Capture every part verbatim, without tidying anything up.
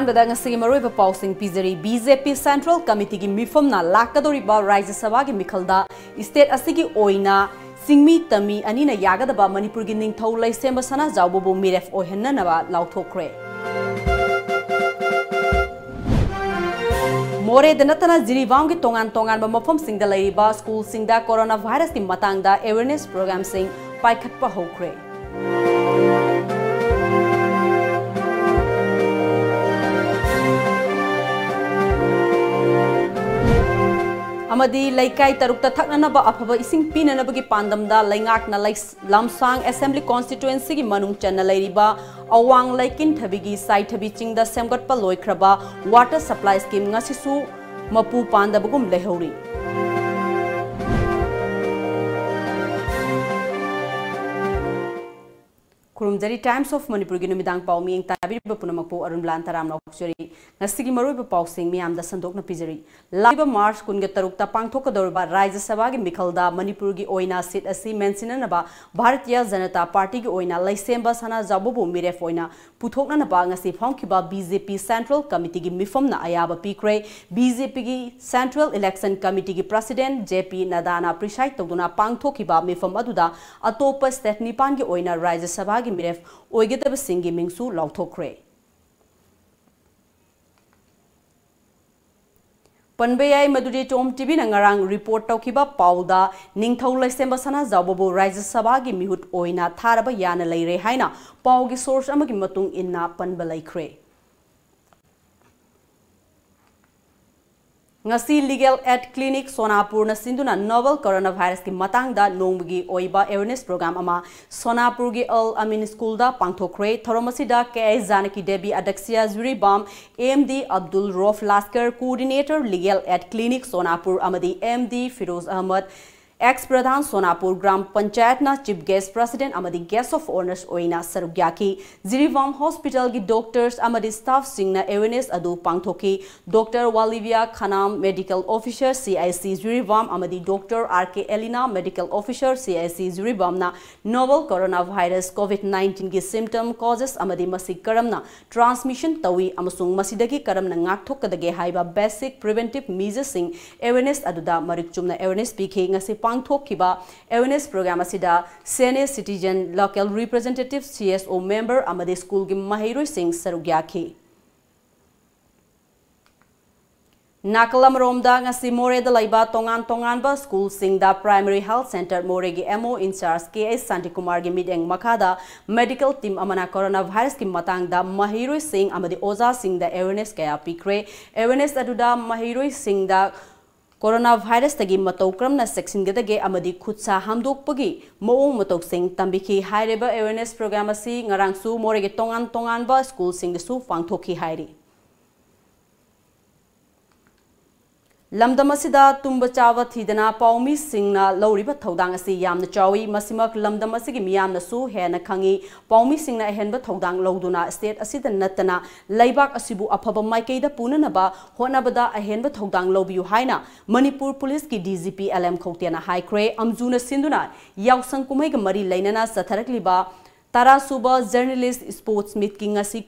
ꯑꯍꯥꯟꯕꯗ ꯉꯁꯤꯒꯤ ꯃꯔꯨꯑꯣꯏꯕ ꯄꯥꯎꯁꯤꯡ ꯄꯤꯖꯔꯤ꯫ ꯕꯤ ꯖꯦ ꯄꯤ Central Committeeꯒꯤ ꯃꯤꯐꯝꯅ ꯂꯥꯛꯀꯗꯧꯔꯤꯕ ꯔꯥꯖ꯭ꯌ ꯁꯚꯥꯒꯤ ꯃꯤꯈꯜꯗ state ꯑꯁꯤꯒꯤ ꯑꯣꯏꯅ ꯆꯤꯡꯃꯤ ꯇꯝꯃꯤ ꯑꯅꯤꯅ ꯌꯥꯒꯗꯕ ꯃꯅꯤꯄꯨꯔꯒꯤ ꯅꯤꯡꯊꯧ ꯂꯩꯁꯦꯝꯕ ꯁꯅꯥꯖꯥꯎꯕꯕꯨ ꯃꯤꯔꯦꯞ ꯑꯣꯏꯍꯟꯅꯅꯕ ꯂꯥꯎꯊꯣꯛꯈ꯭ꯔꯦ꯫ ꯃꯣꯔꯦꯗ ꯅꯠꯇꯅ ꯖꯤꯔꯤꯕꯥꯝꯒꯤ ꯇꯣꯉꯥꯟ ꯇꯣꯉꯥꯟꯕ ꯃꯐꯝꯁꯤꯡꯗ ꯂꯩꯔꯤꯕ schoolꯁꯤꯡꯗ corona virusꯀꯤ ꯃꯇꯥꯡꯗ awareness programꯁꯤꯡ ꯄꯥꯏꯈꯠꯄ ꯍꯧꯈ꯭ꯔꯦ꯫ ꯑꯃꯗꯤ ꯂꯩꯀꯥꯏ ꯇꯔꯨꯛꯇ ꯊꯛꯅꯅꯕ ꯑꯐꯕ ꯏꯁꯤꯡ ꯄꯤꯅꯅꯕꯒꯤ ꯄꯥꯟꯗꯝꯗ ꯂꯩꯉꯥꯛꯅ ꯂꯩꯁ-, ꯂꯝꯁꯥꯡ Assembly Constituencyꯒꯤ ꯃꯅꯨꯡ ꯆꯟꯅ ꯂꯩꯔꯤꯕ ꯑꯋꯥꯡ ꯂꯩꯀꯤꯟꯊꯕꯤꯒꯤ ꯁꯥꯏꯊꯕꯤ ꯆꯤꯡꯗ ꯁꯦꯝꯒꯠꯄ ꯂꯣꯏꯈ꯭ꯔꯕ water supply scheme ꯉꯁꯤꯁꯨ ꯃꯄꯨ ꯄꯥꯟꯗꯕꯒꯨꯝ ꯂꯩꯍꯧꯔꯤ꯫ ꯈꯨꯔꯨꯝꯖꯔꯤ꯫ Times of Manipurꯒꯤ ꯅꯨꯃꯤꯗꯥꯡ ꯄꯥꯎ ꯃꯤꯠꯌꯦꯡ ꯇꯥꯕꯤꯔꯤꯕ ꯄꯨꯝꯅꯃꯛꯄꯨ ꯑꯔꯨꯟ ꯕ꯭ꯂꯥꯟ ꯇꯔꯥꯝꯅ ꯑꯣꯛꯆꯔꯤ꯫ ꯉꯁꯤꯒꯤ ꯃꯔꯨꯑꯣꯏꯕ ꯄꯥꯎꯁꯤꯡ ꯃꯤꯌꯥꯝꯗ ꯁꯟꯗꯣꯛꯅ ꯄꯤꯖꯔꯤ꯫ ꯂꯥꯛꯂꯤꯕ March ꯀꯨꯟꯒ ꯇꯔꯨꯛꯇ ꯄꯥꯡꯊꯣꯛꯀꯗꯧꯔꯤꯕ ꯔꯥꯖ꯭ꯌ ꯁꯚꯥꯒꯤ ꯃꯤꯈꯜꯗ ꯃꯅꯤꯄꯨꯔꯒꯤ ꯑꯣꯏꯅ seat ꯑꯁꯤ ꯃꯦꯟꯁꯤꯟꯅꯅꯕ ꯚꯥꯔꯇꯤꯌ ꯖꯅꯇꯥ ꯄꯥꯔꯇꯤꯒꯤ ꯑꯣꯏꯅ ꯂꯩꯁꯦꯝꯕ ꯁꯅꯥꯖꯥꯎꯕꯕꯨ ꯃꯤꯔꯦꯞ ꯑꯣꯏꯅ ꯄꯨꯊꯣꯛꯅꯅꯕ ꯉꯁꯤ ꯐꯝꯈꯤꯕ ꯕꯤ ꯖꯦ ꯄꯤ Central Committeeꯒꯤ ꯃꯤꯐꯝꯅ ꯑꯌꯥꯕ ꯄꯤꯈ꯭ꯔꯦ꯫ ꯕꯤ ꯖꯦ ꯄꯤꯒꯤ Central Election Committeeꯒꯤ President ꯖꯦ ꯄꯤ ꯅꯗꯥꯅ preside ꯇꯧꯗꯨꯅ ꯄꯥꯡꯊꯣꯛꯈꯤꯕ ꯃꯤꯐꯝ ꯑꯗꯨꯗ ꯑꯇꯣꯞꯄ state ꯅꯤꯄꯥꯟꯒꯤ ꯑꯣꯏꯅ ꯔꯥꯖ꯭ꯌ ꯁꯚꯥꯒꯤ ꯃꯤꯔꯦꯞ ꯑꯣꯏꯒꯗꯕꯁꯤꯡꯒꯤ ꯃꯤꯡꯁꯨ ꯂꯥꯎꯊꯣꯛꯈ꯭ꯔꯦ꯫ ꯄꯟꯕ ꯌꯥꯏ ꯃꯗꯨꯗꯤ ꯇꯣꯝ ꯇꯤꯚꯤꯅ ꯉꯔꯥꯡ report ꯇꯧꯈꯤꯕ ꯄꯥꯎꯗ ꯅꯤꯡꯊꯧ ꯂꯩꯁꯦꯝꯕ ꯁꯅꯥꯖꯥꯎꯕꯕꯨ ꯔꯥꯖ꯭ꯌ ꯁꯚꯥꯒꯤ ꯃꯤꯍꯨꯠ ꯑꯣꯏꯅ ꯊꯥꯔꯕ ꯌꯥꯅ ꯂꯩꯔꯦ ꯍꯥꯏꯅ ꯄꯥꯎꯒꯤ source ꯑꯃꯒꯤ ꯃꯇꯨꯡ ꯏꯟꯅ ꯄꯟꯕ ꯂꯩꯈ꯭ꯔꯦ꯫ ꯉꯁꯤ Legal Aid Clinic ꯁꯣꯅꯥꯄꯨꯔꯅ ꯁꯤꯟꯗꯨꯅ novel coronavirusꯀꯤ ꯃꯇꯥꯡꯗ ꯅꯣꯡꯃꯒꯤ ꯑꯣꯏꯕ awareness program ꯑꯃ ꯁꯣꯅꯥꯄꯨꯔꯒꯤ ꯑꯜ ꯑꯃꯤꯟ schoolꯗ ꯄꯥꯡꯊꯣꯛꯈ꯭ꯔꯦ꯫ ꯊꯧꯔꯝ ꯑꯁꯤꯗ ꯀꯦ ꯑꯥꯏ ꯖꯥꯅꯀꯤ ꯗꯦꯕꯤ ꯑꯗꯛꯁꯤꯌꯥ ꯖꯨꯔꯤꯕꯥꯝ, M D Abdul Rauf Laskar, coordinator Legal Aid Clinic Sonapur ꯑꯃꯗꯤ M D Firoz Ahmad, ex Pradhan Sonapur gram ꯄꯟꯆꯥꯌꯠꯅ ꯆꯤꯐ ꯒꯦꯁ ꯄ꯭ꯔꯁꯤꯗꯦꯟꯠ ꯑꯃꯗꯤ ꯒꯦꯁ ꯑꯣꯐ ꯑꯣꯅꯔꯁ ꯑꯣꯏꯅ ꯁꯔꯨꯛ ꯌꯥꯈꯤ꯫ ꯖꯤꯔꯤꯕꯥꯝ ꯍꯣꯁꯄꯤꯇꯥꯜꯒꯤ ꯗꯣꯛꯇꯔꯁ ꯑꯃꯗꯤ ꯁ꯭ꯇꯥꯐꯁꯤꯡꯅ ꯑꯦꯋꯦꯔꯅꯦꯁ ꯑꯗꯨ ꯄꯥꯡꯊꯣꯛꯈꯤ꯫ ꯗꯣꯛꯇꯔ ꯋꯥꯂꯤꯕꯤꯌꯥ Khanam, medical officer C I C Jiribam, ꯑꯃꯗꯤ doctor R K Elina, medical officer C I C ꯖꯤꯔꯤꯕꯥꯝꯅ ꯅꯣꯕꯦꯜ ꯀꯣꯔꯣꯅꯥ ꯚꯥꯏꯔꯁ ꯀꯣꯚꯤꯗ ꯅꯥꯏꯟꯇꯤꯟꯒꯤ ꯁꯤꯝꯇꯝ, ꯀꯣꯖꯦꯁ ꯑꯃꯗꯤ ꯃꯁꯤ ꯀꯔꯝꯅ ꯇ꯭ꯔꯥꯟꯁꯃꯤꯁꯟ ꯇꯧꯏ ꯑꯃꯁꯨꯡ ꯃꯁꯤꯗꯒꯤ ꯀꯔꯝꯅ ꯉꯥꯛꯊꯣꯛꯀꯗꯒꯦ ꯍꯥꯏꯕ ꯕꯦꯁꯤꯛ ꯄ꯭ꯔꯤꯚꯦꯟꯇꯤꯚ ꯃꯤꯖꯔꯁꯤꯡ ꯑꯦꯋꯦꯔꯅꯦꯁ ꯑꯗꯨꯗ ꯃꯔꯤꯛ ꯆꯨꯝꯅ ꯑꯦꯋꯦꯔꯅꯦꯁ ꯄꯤꯈꯤ꯫ ꯉꯁꯤ ꯄꯥꯡꯊꯣꯛꯈꯤꯕ ꯑꯦꯋꯦꯔꯅꯦꯁ ꯄ꯭ꯔꯣꯒ꯭ꯔꯥꯝ ꯑꯁꯤꯗ senior citizen, local representative, C S ꯑꯣ ꯃꯦꯝꯕꯔ ꯑꯃꯗꯤ ꯁ꯭ꯀꯨꯜꯒꯤ ꯃꯍꯩꯔꯣꯏꯁꯤꯡ ꯁꯔꯨꯛ ꯌꯥꯈꯤ꯫ ꯅꯥꯀꯜ ꯑꯃꯔꯣꯝꯗ, ꯉꯁꯤ ꯃꯣꯔꯦꯗ ꯂꯩꯕ ꯇꯣꯉꯥꯟ ꯇꯣꯉꯥꯟꯕ ꯁ꯭ꯀꯨꯜꯁꯤꯡꯗ ꯄ꯭ꯔꯥꯏꯃꯔꯤ ꯍꯦꯜꯊ ꯁꯦꯟꯇꯔ ꯃꯣꯔꯦꯒꯤ ꯑꯦꯝ ꯑꯣ ꯏꯟꯆꯥꯔꯖ ꯀꯦ ꯑꯩꯆ ꯁꯥꯟꯇꯤꯀꯨꯃꯥꯔꯒꯤ ꯃꯤꯠꯌꯦꯡ ꯃꯈꯥꯗ ꯃꯦꯗꯤꯀꯦꯜ ꯇꯤꯝ ꯑꯃꯅ ꯀꯣꯔꯣꯅꯥ ꯚꯥꯏꯔꯁꯀꯤ ꯃꯇꯥꯡꯗ ꯃꯍꯩꯔꯣꯏꯁꯤꯡ ꯑꯃꯗꯤ ꯑꯣꯖꯥꯁꯤꯡꯗ ꯑꯦꯋꯦꯔꯅꯦꯁ ꯀꯌꯥ ꯄꯤꯈ꯭ꯔꯦ꯫ ꯑꯦꯋꯦꯔꯅꯦꯁ ꯑꯗꯨꯗ ꯃꯍꯩꯔꯣꯏꯁꯤꯡꯗ ꯀꯣꯔꯣꯅꯥ ꯚꯥꯏꯔꯁꯇꯒꯤ ꯃꯇꯧ ꯀꯔꯝꯅ ꯆꯦꯛꯁꯤꯟꯒꯗꯒꯦ ꯑꯃꯗꯤ ꯈꯨꯠ ꯁꯥ ꯍꯥꯝꯗꯣꯛꯄꯒꯤ ꯃꯑꯣꯡ ꯃꯇꯧꯁꯤꯡ ꯇꯝꯕꯤꯈꯤ꯫ ꯍꯥꯏꯔꯤꯕ ꯑꯦꯋꯦꯔꯅꯦꯁ ꯄ꯭ꯔꯣꯒ꯭ꯔꯥꯝ ꯑꯁꯤ ꯉꯔꯥꯡꯁꯨ ꯃꯣꯔꯦꯒꯤ ꯇꯣꯉꯥꯟ ꯇꯣꯉꯥꯟꯕ ꯁ꯭ꯀꯨꯜꯁꯤꯡꯗꯁꯨ ꯄꯥꯡꯊꯣꯛꯈꯤ ꯍꯥꯏꯔꯤ꯫ ꯂꯝꯗꯝ ꯑꯁꯤꯗ ꯇꯨꯝꯕ ꯆꯥꯕ ꯊꯤꯗꯅ ꯄꯥꯎꯃꯤꯁꯤꯡꯅ ꯂꯧꯔꯤꯕ ꯊꯧꯗꯥꯡ ꯑꯁꯤ ꯌꯥꯝꯅ ꯆꯥꯎꯏ꯫ ꯃꯁꯤꯃꯛ ꯂꯝꯗꯝ ꯑꯁꯤꯒꯤ ꯃꯤꯌꯥꯝꯅꯁꯨ ꯍꯦꯟꯅ ꯈꯪꯏ꯫ ꯄꯥꯎꯃꯤꯁꯤꯡꯅ ꯑꯍꯦꯟꯕ ꯊꯧꯗꯥꯡ ꯂꯧꯗꯨꯅ ꯁ꯭ꯇꯦꯠ ꯑꯁꯤꯗ ꯅꯠꯇꯅ ꯂꯩꯕꯥꯛ ꯑꯁꯤꯕꯨ ꯑꯐꯕ ꯃꯥꯏꯀꯩꯗ ꯄꯨꯅꯅꯕ ꯍꯣꯠꯅꯕꯗ ꯑꯍꯦꯟꯕ ꯊꯧꯗꯥꯡ ꯂꯧꯕꯤꯌꯨ ꯍꯥꯏꯅ ꯃꯅꯤꯄꯨꯔ ꯄꯨꯂꯤꯁꯀꯤ D G P L M ꯈꯧꯇꯦꯅ ꯍꯥꯏꯈ꯭ꯔꯦ꯫ ꯑꯝꯖꯨꯅ ꯁꯤꯟꯗꯨꯅ ꯌꯥꯎꯁꯪ ꯀꯨꯝꯍꯩꯒ ꯃꯔꯤ ꯂꯩꯅꯅ ꯆꯠꯊꯔꯛꯂꯤꯕ ꯇꯔꯥꯁꯨꯕ ꯖꯔꯅꯦꯂꯤꯁ ꯁ꯭ꯄꯣꯔꯠꯁ ꯃꯤꯠꯀꯤ ꯉꯁꯤ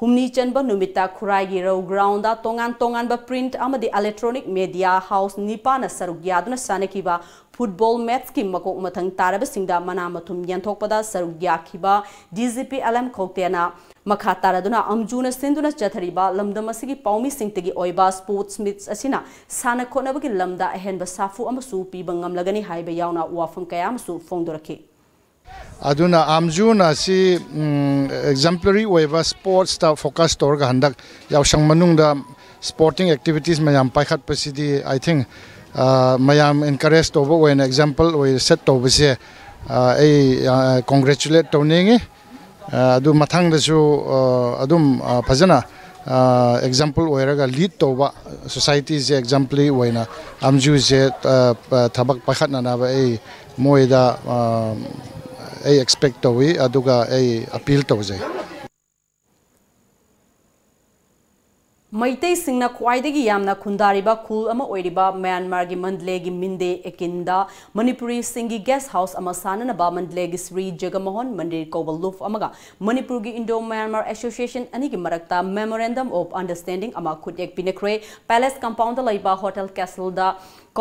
ꯍꯨꯝꯅꯤ ꯆꯟꯕ ꯅꯨꯃꯤꯠꯇ ꯈꯨꯔꯥꯏꯒꯤ ꯔꯧ ꯒ꯭ꯔꯥꯎꯟꯗ ꯇꯣꯉꯥꯟ ꯇꯣꯉꯥꯟꯕ ꯄ꯭ꯔꯤꯟꯠ ꯑꯃꯗꯤ ꯏꯂꯦꯛꯇ꯭ꯔꯣꯅꯤꯛ ꯃꯦꯗꯤꯌꯥ ꯍꯥꯎꯁ ꯅꯤꯄꯥꯟꯅ ꯁꯔꯨꯛ ꯌꯥꯗꯨꯅ ꯁꯥꯟꯅꯈꯤꯕ ꯐꯨꯠꯕꯣꯜ ꯃꯦꯠꯆꯀꯤ ꯃꯀꯣꯛ ꯃꯊꯪ ꯇꯥꯔꯕꯁꯤꯡꯗ ꯃꯅꯥ ꯃꯊꯨꯝ ꯌꯦꯟꯊꯣꯛꯄꯗ ꯁꯔꯨꯛ ꯌꯥꯈꯤꯕ D G P L M ꯈꯧꯇꯦꯅ ꯃꯈꯥ ꯇꯥꯔꯗꯨꯅ ꯑꯝꯖꯨꯅ ꯁꯤꯟꯗꯨꯅ ꯆꯠꯊꯔꯤꯕ ꯂꯝꯗꯝ ꯑꯁꯤꯒꯤ ꯄꯥꯎꯃꯤꯁꯤꯡꯇꯒꯤ ꯑꯣꯏꯕ ꯁ꯭ꯄꯣꯔꯠꯁ ꯃꯤꯠ ꯑꯁꯤꯅ ꯁꯥꯟꯅ ꯈꯣꯠꯅꯕꯒꯤ ꯂꯝꯗ ꯑꯍꯦꯟꯕ ꯁꯥꯐꯨ ꯑꯃꯁꯨ ꯄꯤꯕ ꯉꯝꯂꯒꯅꯤ ꯍꯥꯏꯕ ꯌꯥꯎꯅ ꯋꯥꯐꯝ ꯀꯌꯥ ꯑꯃꯁꯨ ꯐꯣꯡꯗꯣꯔꯛꯈꯤ꯫ ꯑꯗꯨꯅ ꯑꯥꯝꯖꯨꯅ ꯑꯁꯤ, ꯎꯝ, ꯑꯦꯛꯖꯦꯝꯄ꯭ꯂꯔꯤ ꯑꯣꯏꯕ ꯁ꯭ꯄꯣꯔꯠꯁꯇ ꯐꯣꯀꯁ ꯇꯧꯔꯒ ꯍꯟꯗꯛ ꯌꯥꯎꯁꯪ ꯃꯅꯨꯡꯗ ꯁ꯭ꯄꯣꯔꯇꯤꯡ ꯑꯦꯛꯇꯤꯚꯤꯇꯤꯁ ꯃꯌꯥꯝ ꯄꯥꯏꯈꯠꯄꯁꯤꯗꯤ, I think, ꯑ, ꯃꯌꯥꯝ ꯑꯦꯟꯀꯔꯦꯖ ꯇꯧꯕ ꯑꯣꯏꯅ ꯑꯦꯛꯖꯥꯝꯄꯜ ꯑꯣꯏ ꯁꯦꯠ ꯇꯧꯕꯁꯦ, ꯑ, ꯑꯩ, ꯑ, ꯀꯣꯡꯒ꯭ꯔꯦꯆꯨꯂꯦꯠ ꯇꯧꯅꯤꯡꯉꯤ꯫ ꯑ, ꯑꯗꯨ ꯃꯊꯪꯗꯁꯨ, ꯑ, ꯑꯗꯨꯝ, ꯑ, ꯐꯖꯅ ꯑꯦꯛꯖꯥꯝꯄꯜ ꯑꯣꯏꯔꯒ ꯂꯤꯗ ꯇꯧꯕ, ꯁꯣꯁꯥꯏꯇꯤꯁꯦ ꯑꯦꯛꯖꯥꯝꯄꯂꯤ ꯑꯣꯏꯅ ꯑꯦꯝ ꯖꯤ ꯌꯨꯁꯦ ꯊꯕꯛ ꯄꯥꯏꯈꯠꯅꯅꯕ ꯑꯩ ꯃꯣꯏꯗ ꯑꯩ ꯑꯦꯛꯁꯄꯦꯛ ꯇꯧꯏ, ꯑꯗꯨꯒ ꯑꯩ ꯑꯄꯤꯜ ꯇꯧꯖꯩ꯫ ꯃꯩꯇꯩꯁꯤꯡꯅ ꯈ꯭ꯋꯥꯏꯗꯒꯤ ꯌꯥꯝꯅ ꯈꯨꯟꯗꯥꯔꯤꯕ ꯈꯨꯜ ꯑꯃ ꯑꯣꯏꯔꯤꯕ ꯃ꯭ꯌꯥꯟꯃꯥꯔꯒꯤ ꯃꯟꯗꯂꯦꯒꯤ ꯃꯤꯟꯗꯦ ꯑꯦꯀꯤꯟꯗ ꯃꯅꯤꯄꯨꯔꯤꯁꯤꯡꯒꯤ ꯒꯦꯁ ꯍꯥꯎꯁ ꯑꯃ ꯁꯥꯅꯅꯕ ꯃꯟꯗꯂꯦꯒꯤ ꯁ꯭ꯔꯤ ꯖꯒꯃꯣꯍꯟ ꯃꯟꯗꯤꯔ ꯀꯧꯕ ꯂꯨꯞ ꯑꯃꯒ ꯃꯅꯤꯄꯨꯔꯒꯤ ꯏꯟꯗꯣ ꯃ꯭ꯌꯥꯟꯃꯥꯔ ꯑꯦꯁꯣꯁꯤꯌꯦꯁꯟ ꯑꯅꯤꯒꯤ ꯃꯔꯛꯇ Memorandum of Understanding ꯑꯃ ꯈꯨꯠꯌꯦꯛ ꯄꯤꯅꯈ꯭ꯔꯦ꯫ ꯄꯦꯂꯦꯁ ꯀꯝꯄꯥꯎꯟꯗ ꯂꯩꯕ ꯍꯣꯇꯦꯜ ꯀꯦꯁꯜꯗ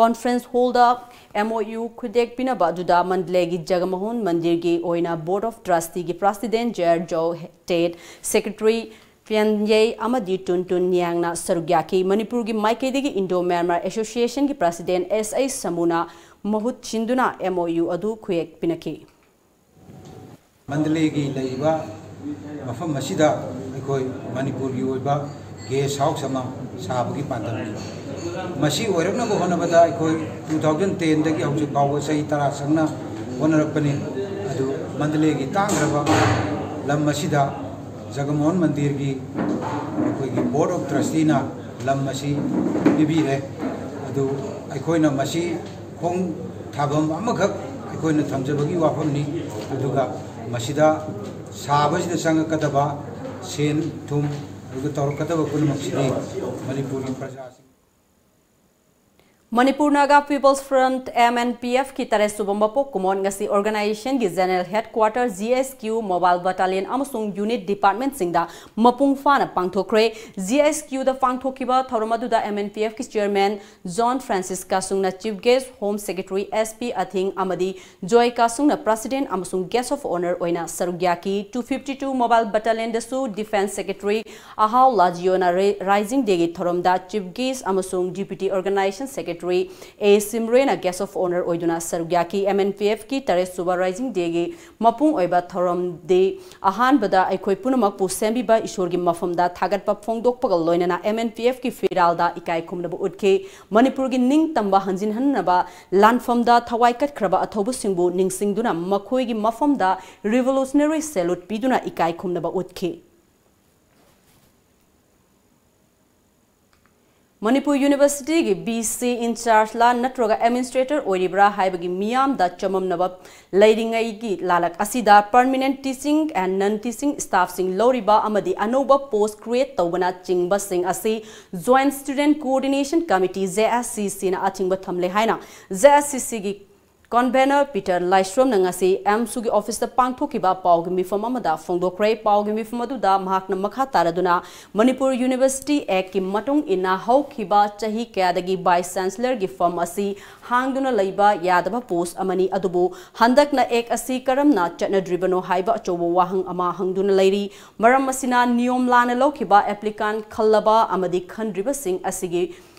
ꯀꯣꯟꯐ꯭ꯔꯦꯟꯁ ꯍꯣꯜꯗ ꯑꯦꯝ ꯑꯣ ꯌꯨ ꯈꯨꯠꯌꯦꯛ ꯄꯤꯅꯕ ꯑꯗꯨꯗ ꯃꯟꯗꯂꯦꯒꯤ ꯖꯒꯃꯣꯍꯟ ꯃꯟꯗꯤꯔꯒꯤ ꯑꯣꯏꯅ ꯕꯣꯔꯗ ꯑꯣꯐ ꯇ꯭ꯔꯁꯇꯤꯒꯤ ꯄ꯭ꯔꯁꯤꯗꯦꯟ ꯖꯦꯔ ꯖꯣ ꯇꯦꯠ, ꯁꯦꯀ꯭ꯔꯦꯇꯔꯤ ꯐꯤꯌꯟ ꯌꯦ ꯑꯃꯗꯤ ꯇꯨꯟ ꯇꯨꯟ ꯌꯥꯡꯅ ꯁꯔꯨꯛ ꯌꯥꯈꯤ꯫ ꯃꯅꯤꯄꯨꯔꯒꯤ ꯃꯥꯏꯀꯩꯗꯒꯤ ꯏꯟꯗꯣ ꯃ꯭ꯌꯥꯟꯃꯥꯔ ꯑꯦꯁꯣꯁꯤꯌꯦꯁꯟꯒꯤ ꯄ꯭ꯔꯁꯤꯗꯦꯟ ꯑꯦꯁ ꯑꯩ ꯁꯃꯨꯅ ꯃꯍꯨꯠ ꯁꯤꯟꯗꯨꯅ ꯑꯦꯝ ꯑꯣ ꯌꯨ ꯑꯗꯨ ꯈꯨꯌꯦꯛ ꯄꯤꯅꯈꯤ꯫ ꯃꯟꯗꯂꯦꯒꯤ ꯂꯩꯔꯤꯕ ꯃꯐꯝ ꯑꯁꯤꯗ ꯑꯩꯈꯣꯏ ꯃꯅꯤꯄꯨꯔꯒꯤ ꯑꯣꯏꯕ ꯒꯦꯁ ꯍꯥꯎꯁ ꯑꯃ ꯁꯥꯕꯒꯤ ꯄꯥꯟꯗꯝꯅꯤ꯫ ꯃꯁꯤ ꯑꯣꯏꯔꯛꯅꯕ ꯍꯣꯠꯅꯕꯗ ꯑꯩꯈꯣꯏ ꯇꯨ ꯊꯥꯎꯖꯟ ꯇꯦꯟꯗꯒꯤ ꯍꯧꯖꯤꯛ ꯐꯥꯎꯕ ꯆꯍꯤ ꯇꯔꯥ ꯆꯪꯅ ꯍꯣꯠꯅꯔꯛꯄꯅꯤ꯫ ꯑꯗꯨ ꯃꯟꯗꯂꯦꯒꯤ ꯇꯥꯡꯈ꯭ꯔꯕ ꯂꯝ ꯑꯁꯤꯗ ꯖꯒꯃꯣꯍꯟ ꯃꯟꯗꯤꯔꯒꯤ ꯑꯩꯈꯣꯏꯒꯤ ꯕꯣꯔꯗ ꯑꯣꯐ ꯇ꯭ꯔꯁꯇꯤꯅ ꯂꯝ ꯑꯁꯤ ꯄꯤꯕꯤꯔꯦ꯫ ꯑꯗꯨ ꯑꯩꯈꯣꯏꯅ ꯃꯁꯤ ꯈꯣꯡ ꯊꯥꯐꯝ ꯑꯃꯈꯛ ꯑꯩꯈꯣꯏꯅ ꯊꯝꯖꯕꯒꯤ ꯋꯥꯐꯝꯅꯤ꯫ ꯑꯗꯨꯒ ꯃꯁꯤꯗ ꯁꯥꯕꯁꯤꯗ ꯆꯪꯉꯛꯀꯗꯕ ꯁꯦꯟ ꯊꯨꯝ, ꯑꯗꯨꯒ ꯇꯧꯔꯛꯀꯗꯕ ꯄꯨꯝꯅꯃꯛꯁꯤꯗꯤ ꯃꯅꯤꯄꯨꯔꯒꯤ ꯄ꯭ꯔꯖꯥꯁꯤꯡ꯫ Manipur Naga people's front, M N P ꯑꯦꯐꯀꯤ ꯇꯔꯦꯠ ꯁꯨꯕ ꯃꯄꯣꯛ ꯀꯨꯝꯑꯣꯟ ꯉꯁꯤ ꯑꯣꯔꯒꯅꯥꯏꯖꯦꯁꯟꯒꯤ general headquarter, G S Q, mobile battalion ꯑꯃꯁꯨꯡ ꯌꯨꯅꯤꯠ ꯗꯤꯄꯥꯔꯠꯃꯦꯟꯠꯁꯤꯡꯗ ꯃꯄꯨꯡ ꯐꯥꯅ ꯄꯥꯡꯊꯣꯛꯈ꯭ꯔꯦ꯫ ꯖꯤ ꯑꯦꯁ ꯀ꯭ꯌꯨꯗ ꯄꯥꯡꯊꯣꯛꯈꯤꯕ ꯊꯧꯔꯝ ꯑꯗꯨꯗ ꯑꯦꯝ ꯑꯦꯟ ꯄꯤ ꯑꯦꯐꯀꯤ ꯆꯤꯌꯔꯃꯦꯟ ꯖꯣꯟ ꯐ꯭ꯔꯥꯟꯁꯤꯁ ꯀꯥꯁꯨꯡꯅ chief guest, home secretary S P Athing ꯑꯃꯗꯤ ꯖꯣꯏ ꯀꯥꯁꯨꯡꯅ ꯄ꯭ꯔꯁꯤꯗꯦꯟꯠ ꯑꯃꯁꯨꯡ ꯒꯦꯁ꯭ꯠ ꯑꯣꯐ ꯑꯣꯅꯔ ꯑꯣꯏꯅ ꯁꯔꯨꯛ ꯌꯥꯈꯤ꯫ ꯇꯨ ꯐꯤꯐꯇꯤ ꯇꯨ ꯃꯣꯕꯥꯏꯜ ꯕꯠꯇꯥꯂꯤꯌꯟꯗꯁꯨ ꯗꯤꯐꯦꯟꯁ ꯁꯦꯀ꯭ꯔꯦꯇꯔꯤ ꯑꯍꯥꯎ ꯂꯥꯖꯤꯌꯣꯅ ꯔꯦ-, ꯔꯥꯏꯖꯤꯡ ꯗꯦꯒꯤ ꯊꯧꯔꯝꯗ ꯆꯤꯐ ꯒꯦꯁ꯭ꯠ ꯑꯃꯁꯨꯡ ꯗꯤꯄ꯭ꯌꯨꯇꯤ ꯑꯣꯔꯒꯅꯥꯏꯖꯦꯁꯟ ꯁꯦꯀ꯭ꯔꯦꯇꯔꯤ ꯑꯦ ꯁꯤꯝꯔꯦꯅ ꯒꯦꯁ꯭ꯠ ꯑꯣꯐ ꯑꯣꯅꯔ ꯑꯣꯏꯗꯨꯅ ꯁꯔꯨꯛ ꯌꯥꯈꯤ꯫ ꯑꯦꯝ ꯑꯦꯟ ꯄꯤ ꯑꯦꯐꯀꯤ ꯇꯔꯦꯠ ꯁꯨꯕ ꯔꯥꯏꯖꯤꯡ ꯗꯦꯒꯤ ꯃꯄꯨꯡ ꯑꯣꯏꯕ ꯊꯧꯔꯝꯗꯤ ꯑꯍꯥꯟꯕꯗ ꯑꯩꯈꯣꯏ ꯄꯨꯝꯅꯃꯛꯄꯨ ꯁꯦꯝꯕꯤꯕ ꯏꯁꯣꯔꯒꯤ ꯃꯐꯝꯗ ꯊꯥꯒꯠꯄ ꯐꯣꯡꯗꯣꯛꯄꯒ ꯂꯣꯏꯅꯅ ꯑꯦꯝ ꯑꯦꯟ ꯄꯤ ꯑꯦꯐꯀꯤ ꯐꯤꯔꯥꯜꯗ ꯏꯀꯥꯏ ꯈꯨꯝꯅꯕ ꯎꯠꯈꯤ꯫ ꯃꯅꯤꯄꯨꯔꯒꯤ ꯅꯤꯡꯇꯝꯕ ꯍꯟꯖꯤꯟꯍꯟꯅꯕ ꯂꯥꯟꯐꯝꯗ ꯊꯋꯥꯏ ꯀꯠꯈ꯭ꯔꯕ ꯑꯊꯧꯕꯁꯤꯡꯕꯨ ꯅꯤꯡꯁꯤꯡꯗꯨꯅ ꯃꯈꯣꯏꯒꯤ ꯃꯐꯝꯗ revolutionary salute ꯄꯤꯗꯨꯅ ꯏꯀꯥꯏ ꯈꯨꯝꯅꯕ ꯎꯠꯈꯤ꯫ ꯃꯅꯤꯄꯨꯔ ꯌꯨꯅꯤꯚꯔꯁꯤꯇꯤꯒꯤ ꯕꯤ ꯁꯤ ꯏꯟꯆꯥꯔꯖꯂꯥ ꯅꯠꯇ꯭ꯔꯒ ꯑꯦꯗꯃꯤꯅꯤꯁꯇ꯭ꯔꯦꯇꯔ ꯑꯣꯏꯔꯤꯕ꯭ꯔꯥ ꯍꯥꯏꯕꯒꯤ ꯃꯤꯌꯥꯝꯗ ꯆꯃꯝꯅꯕ ꯂꯩꯔꯤꯉꯩꯒꯤ ꯂꯥꯂꯛ ꯑꯁꯤꯗ permanent teaching and non teaching staffꯁꯤꯡ ꯂꯧꯔꯤꯕ ꯑꯃꯗꯤ ꯑꯅꯧꯕ post create ꯇꯧꯕꯅꯆꯤꯡꯕꯁꯤꯡ ꯑꯁꯤ Joint Student Coordination Committee, J S C Cꯅ ꯑꯊꯤꯡꯕ ꯊꯝꯂꯦ ꯍꯥꯏꯅ J S C Cꯒꯤ convenor ꯄꯤꯇꯔ ꯂꯥꯏꯁ꯭ꯔꯝꯅ ꯉꯁꯤ ꯑꯦꯝꯁꯨꯒꯤ ꯑꯣꯐꯤꯁꯇ ꯄꯥꯡꯊꯣꯛꯈꯤꯕ ꯄꯥꯎꯒꯤ ꯃꯤꯐꯝ ꯑꯃꯗ ꯐꯣꯡꯗꯣꯛꯈ꯭ꯔꯦ꯫ ꯄꯥꯎꯒꯤ ꯃꯤꯐꯝ ꯑꯗꯨꯗ ꯃꯍꯥꯛꯅ ꯃꯈꯥ ꯇꯥꯔꯗꯨꯅ ꯃꯅꯤꯄꯨꯔ ꯌꯨꯅꯤꯚꯔꯁꯤꯇꯤ ꯑꯦꯛꯀꯤ ꯃꯇꯨꯡ ꯏꯟꯅ ꯍꯧꯈꯤꯕ ꯆꯍꯤ ꯀꯌꯥꯗꯒꯤ vice chancellorꯒꯤ ꯐꯝ ꯑꯁꯤ ꯍꯥꯡꯗꯨꯅ ꯂꯩꯕ ꯌꯥꯗꯕ post ꯑꯃꯅꯤ, ꯑꯗꯨꯕꯨ ꯍꯟꯗꯛꯅ ꯑꯦꯛ ꯑꯁꯤ ꯀꯔꯝꯅ ꯆꯠꯅꯗ꯭ꯔꯤꯕꯅꯣ ꯍꯥꯏꯕ ꯑꯆꯧꯕ ꯋꯥꯍꯪ ꯑꯃ ꯍꯪꯗꯨꯅ ꯂꯩꯔꯤ꯫ ꯃꯔꯝ ꯑꯁꯤꯅ ꯅꯤꯌꯣꯝ ꯂꯥꯟꯅ ꯂꯧꯈꯤꯕ applicant ꯈꯜꯂꯕ ꯑꯃꯗꯤ ꯈꯟꯗ꯭ꯔꯤꯕꯁꯤꯡ ꯑꯁꯤꯒꯤ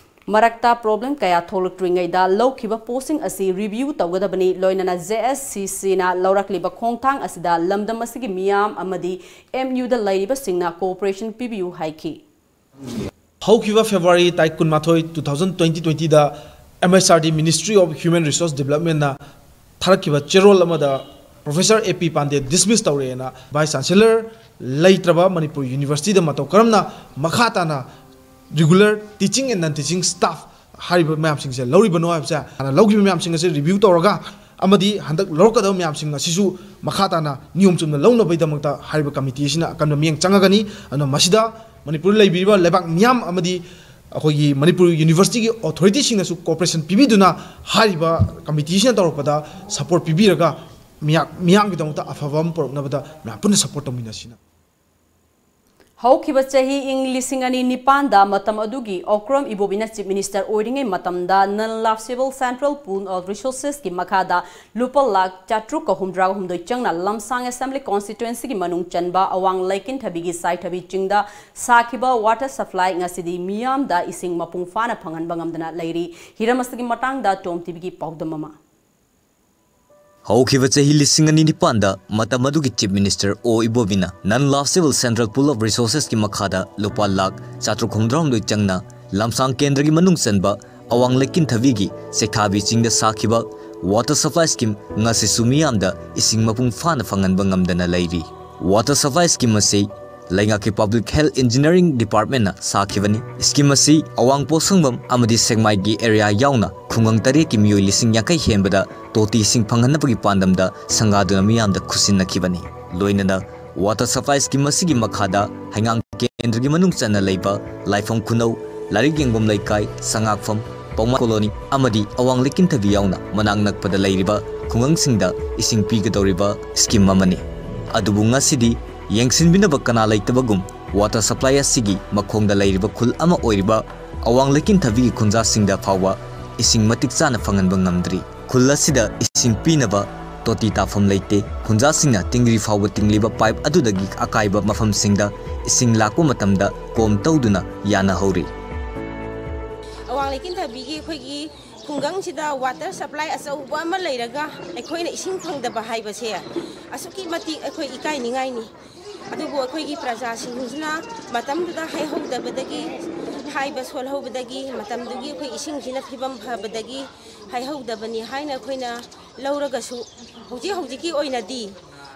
ꯃꯔꯛꯇ problem ꯀꯌꯥ ꯊꯣꯛꯂꯛꯇ꯭ꯔꯤꯉꯩꯗ ꯂꯧꯈꯤꯕ postꯁꯤꯡ ꯑꯁꯤ review ꯇꯧꯒꯗꯕꯅꯤ꯫ ꯂꯣꯏꯅꯅ J S C Cꯅ ꯂꯧꯔꯛꯂꯤꯕ ꯈꯣꯡꯊꯥꯡ ꯑꯁꯤꯗ ꯂꯝꯗꯝ ꯑꯁꯤꯒꯤ ꯃꯤꯌꯥꯝ ꯑꯃꯗꯤ M Uꯗ ꯂꯩꯔꯤꯕꯁꯤꯡꯅ cooperation ꯄꯤꯕꯤꯌꯨ ꯍꯥꯏꯈꯤ꯫ ꯍꯧꯈꯤꯕ February ꯇꯥꯔꯤꯛ ꯀꯨꯟꯃꯥꯊꯣꯏ, two thousand twenty twentyꯗ M H R D, Ministry of Human Resource Developmentꯅ ꯊꯥꯔꯛꯈꯤꯕ ꯆꯦꯔꯣꯜ ꯑꯃꯗ Professor A P Pandey dismiss ꯇꯧꯔꯦꯅ vice chancellor ꯂꯩꯇ꯭ꯔꯕ ꯃꯅꯤꯄꯨꯔ ꯌꯨꯅꯤꯚꯔꯁꯤꯇꯤꯗ ꯃꯇꯧ ꯀꯔꯝꯅ ꯃꯈꯥ ꯇꯥꯅ regular teaching and non teaching staff ꯍꯥꯏꯔꯤꯕ ꯃꯌꯥꯝꯁꯤꯡꯁꯦ ꯂꯧꯔꯤꯕꯅꯣ ꯍꯥꯏꯕꯁꯦ, ꯍꯥꯟꯅ ꯂꯧꯈꯤꯕ ꯃꯌꯥꯝꯁꯤꯡ ꯑꯁꯦ review ꯇꯧꯔꯒ ꯑꯃꯗꯤ ꯍꯟꯗꯛ ꯂꯧꯔꯛꯀꯗꯕ ꯃꯌꯥꯝꯁꯤꯡ ꯑꯁꯤꯁꯨ ꯃꯈꯥ ꯇꯥꯅ ꯅꯤꯌꯣꯝ ꯆꯨꯝꯅ ꯂꯧꯅꯕꯒꯤꯗꯃꯛꯇ ꯍꯥꯏꯔꯤꯕ committee ꯑꯁꯤꯅ ꯑꯀꯟꯕ ꯃꯤꯠꯌꯦꯡ ꯆꯪꯉꯒꯅꯤ꯫ ꯑꯗꯨꯅ ꯃꯁꯤꯗ ꯃꯅꯤꯄꯨꯔꯗ ꯂꯩꯕꯤꯔꯤꯕ ꯂꯩꯕꯥꯛ ꯃꯤꯌꯥꯝ ꯑꯃꯗꯤ ꯑꯩꯈꯣꯏꯒꯤ ꯃꯅꯤꯄꯨꯔ ꯌꯨꯅꯤꯚꯔꯁꯤꯇꯤꯒꯤ authorityꯁꯤꯡꯅꯁꯨ cooperation ꯄꯤꯕꯤꯗꯨꯅ ꯍꯥꯏꯔꯤꯕ committeeꯁꯤꯅ ꯇꯧꯔꯛꯄꯗ support ꯄꯤꯕꯤꯔꯒ ꯃꯤꯌꯥ-, ꯃꯤꯌꯥꯝꯒꯤꯗꯃꯛꯇ ꯑꯐꯕ ꯑꯃ ꯄꯨꯔꯛꯅꯕꯗ ꯃꯌꯥꯝ ꯄꯨꯟꯅ support ꯇꯧꯃꯤꯟꯅꯁꯤꯅ꯫ ꯍꯧꯈꯤꯕ ꯆꯍꯤ ꯏꯪ ꯂꯤꯁꯤꯡ ꯑꯅꯤ ꯅꯤꯄꯥꯟꯗ ꯃꯇꯝ ꯑꯗꯨꯒꯤ ꯑꯣꯀ꯭ꯔꯝ ꯏꯕꯣꯕꯤꯅ Chief Minister ꯑꯣꯏꯔꯤꯉꯩ ꯃꯇꯝꯗ Non Lapsable Central Pool of Resourcesꯀꯤ ꯃꯈꯥꯗ ꯂꯨꯄꯥ ꯂꯥꯈ ꯆꯥꯇ꯭ꯔꯨꯛꯀ ꯍꯨꯝꯗ꯭ꯔꯥ ꯍꯨꯝꯗꯣꯏ ꯆꯪꯅ ꯂꯝꯁꯥꯡ Assembly Constituencyꯒꯤ ꯃꯅꯨꯡ ꯆꯟꯕ ꯑꯋꯥꯡ ꯂꯩꯀꯤꯟꯊꯕꯤꯒꯤ ꯁꯥꯏꯊꯕꯤ ꯆꯤꯡꯗ ꯁꯥꯈꯤꯕ water supply ꯉꯁꯤꯗꯤ ꯃꯤꯌꯥꯝꯗ ꯏꯁꯤꯡ ꯃꯄꯨꯡ ꯐꯥꯅ ꯐꯪꯍꯟꯕ ꯉꯝꯗꯅ ꯂꯩꯔꯤ꯫ ꯍꯤꯔꯝ ꯑꯁꯤꯒꯤ ꯃꯇꯥꯡꯗ ꯇꯣꯝ ꯇꯤꯚꯤꯒꯤ ꯄꯥꯎꯗꯝ ꯑꯃ꯫ ꯍꯧꯈꯤꯕ ꯆꯍꯤ ꯂꯤꯁꯤꯡ ꯑꯅꯤ ꯅꯤꯄꯥꯟꯗ ꯃꯇꯝ ꯑꯗꯨꯒꯤ Chief Minister ꯑꯣ ꯏꯕꯣꯕꯤꯅ Non Lapsable Central Pool of Resourcesꯀꯤ ꯃꯈꯥꯗ ꯂꯨꯄꯥ ꯂꯥꯈ ꯆꯥꯇ꯭ꯔꯨꯛ ꯍꯨꯝꯗ꯭ꯔꯥꯍꯨꯝꯗꯣꯏ ꯆꯪꯅ ꯂꯝꯁꯥꯡ ꯀꯦꯟꯗ꯭ꯔꯒꯤ ꯃꯅꯨꯡ ꯆꯟꯕ ꯑꯋꯥꯡ ꯂꯩꯀꯤꯟꯊꯕꯤꯒꯤ ꯁꯦꯛꯊꯥꯕꯤ ꯆꯤꯡꯗ ꯁꯥꯈꯤꯕ water supply scheme ꯉꯁꯤꯁꯨ ꯃꯤꯌꯥꯝꯗ ꯏꯁꯤꯡ ꯃꯄꯨꯡ ꯐꯥꯅ ꯐꯪꯍꯟꯕ ꯉꯝꯗꯅ ꯂꯩꯔꯤ꯫ Water supply scheme ꯑꯁꯤ ꯂꯩꯉꯥꯛꯀꯤ Public Health Engineering Departmentꯅ ꯁꯥꯈꯤꯕꯅꯤ꯫ Scheme ꯑꯁꯤ ꯑꯋꯥꯡ ꯄꯣꯠꯁꯪꯕꯝ ꯑꯃꯗꯤ ꯁꯦꯛꯃꯥꯏꯒꯤ area ꯌꯥꯎꯅ ꯈꯨꯡꯒꯪ ꯇꯔꯦꯠꯀꯤ ꯃꯤꯑꯣꯏ ꯂꯤꯁꯤꯡ ꯌꯥꯡꯈꯩ ꯍꯦꯟꯕꯗ ꯇꯣꯇꯤ ꯏꯁꯤꯡ ꯐꯪꯍꯟꯅꯕꯒꯤ ꯄꯥꯟꯗꯝꯗ ꯁꯪꯒꯥꯗꯨꯅ ꯃꯤꯌꯥꯝꯗ ꯈꯨꯠꯁꯤꯟꯅꯈꯤꯕꯅꯤ꯫ ꯂꯣꯏꯅꯅ water supply scheme ꯑꯁꯤꯒꯤ ꯃꯈꯥꯗ ꯍꯩꯉꯥꯡ ꯀꯦꯟꯗ꯭ꯔꯒꯤ ꯃꯅꯨꯡ ꯆꯟꯅ ꯂꯩꯕ ꯂꯥꯏꯐꯝ ꯈꯨꯅꯧ, ꯂꯥꯏꯔꯤꯛ ꯌꯦꯡꯐꯝ ꯂꯩꯀꯥꯏ, ꯁꯉꯥꯛꯐꯝ, ꯄꯧꯃꯥ colony ꯑꯃꯗꯤ ꯑꯋꯥꯡ ꯂꯩꯀꯤꯟꯊꯕꯤ ꯌꯥꯎꯅ ꯃꯅꯥꯛ ꯅꯛꯄꯗ ꯂꯩꯔꯤꯕ ꯈꯨꯡꯒꯪꯁꯤꯡꯗ ꯏꯁꯤꯡ ꯄꯤꯒꯗꯧꯔꯤꯕ scheme ꯑꯃꯅꯤ꯫ ꯑꯗꯨꯕꯨ ꯉꯁꯤꯗꯤ ꯌꯦꯡꯁꯤꯟꯕꯤꯅꯕ ꯀꯅꯥ ꯂꯩꯇꯕꯒꯨꯝ water supply ꯑꯁꯤꯒꯤ ꯃꯈꯣꯡꯗ ꯂꯩꯔꯤꯕ ꯈꯨꯜ ꯑꯃ ꯑꯣꯏꯔꯤꯕ ꯑꯋꯥꯡ ꯂꯩꯀꯤꯟꯊꯕꯤꯒꯤ ꯈꯨꯟꯖꯥꯁꯤꯡꯗ ꯐꯥꯎꯕ ꯏꯁꯤꯡ ꯃꯇꯤꯛ ꯆꯥꯅ ꯐꯪꯍꯟꯕ ꯉꯝꯗ꯭ꯔꯤ꯫ ꯈꯨꯜ ꯑꯁꯤꯗ ꯏꯁꯤꯡ ꯄꯤꯅꯕ ꯇꯣꯇꯤ ꯇꯥꯐꯝ ꯂꯩꯇꯦ꯫ ꯈꯨꯟꯖꯥꯁꯤꯡꯅ ꯇꯤꯡꯔꯤ ꯐꯥꯎꯕ ꯇꯤꯡꯂꯤꯕ pipe ꯑꯗꯨꯗꯒꯤ ꯑꯀꯥꯏꯕ ꯃꯐꯝꯁꯤꯡꯗ ꯏꯁꯤꯡ ꯂꯥꯛꯄ ꯃꯇꯝꯗ ꯀꯣꯝ ꯇꯧꯗꯨꯅ ꯌꯥꯅꯍꯧꯔꯤ꯫ ꯑꯋꯥꯡ ꯂꯩꯀꯤꯟꯊꯕꯤꯒꯤ ꯑꯩꯈꯣꯏꯒꯤ ꯈꯨꯡꯒꯪꯁꯤꯗ water supply ꯑꯆꯧꯕ ꯑꯃ ꯂꯩꯔꯒ ꯑꯩꯈꯣꯏꯅ ꯏꯁꯤꯡ ꯐꯪꯗꯕ ꯍꯥꯏꯕꯁꯦ ꯑꯁꯨꯛꯀꯤ ꯃꯇꯤꯛ ꯑꯩꯈꯣꯏ ꯏꯀꯥꯏꯅꯤꯡꯉꯥꯏꯅꯤ꯫ ꯑꯗꯨꯕꯨ ꯑꯩꯈꯣꯏꯒꯤ ꯄ꯭ꯔꯖꯥꯁꯤꯡꯁꯤꯅ ꯃꯇꯝꯗꯨꯗ ꯍꯩꯍꯧꯗꯕꯗꯒꯤ, ꯍꯥꯏꯕ ꯁꯣꯜꯍꯧꯕꯗꯒꯤ, ꯃꯇꯝꯗꯨꯒꯤ ꯑꯩꯈꯣꯏ ꯏꯁꯤꯡꯁꯤꯅ ꯐꯤꯕꯝ ꯐꯕꯗꯒꯤ ꯍꯩꯍꯧꯗꯕꯅꯤ ꯍꯥꯏꯅ ꯑꯩꯈꯣꯏꯅ ꯂꯧꯔꯒꯁꯨ, ꯍꯧꯖꯤꯛ ꯍꯧꯖꯤꯛꯀꯤ ꯑꯣꯏꯅꯗꯤ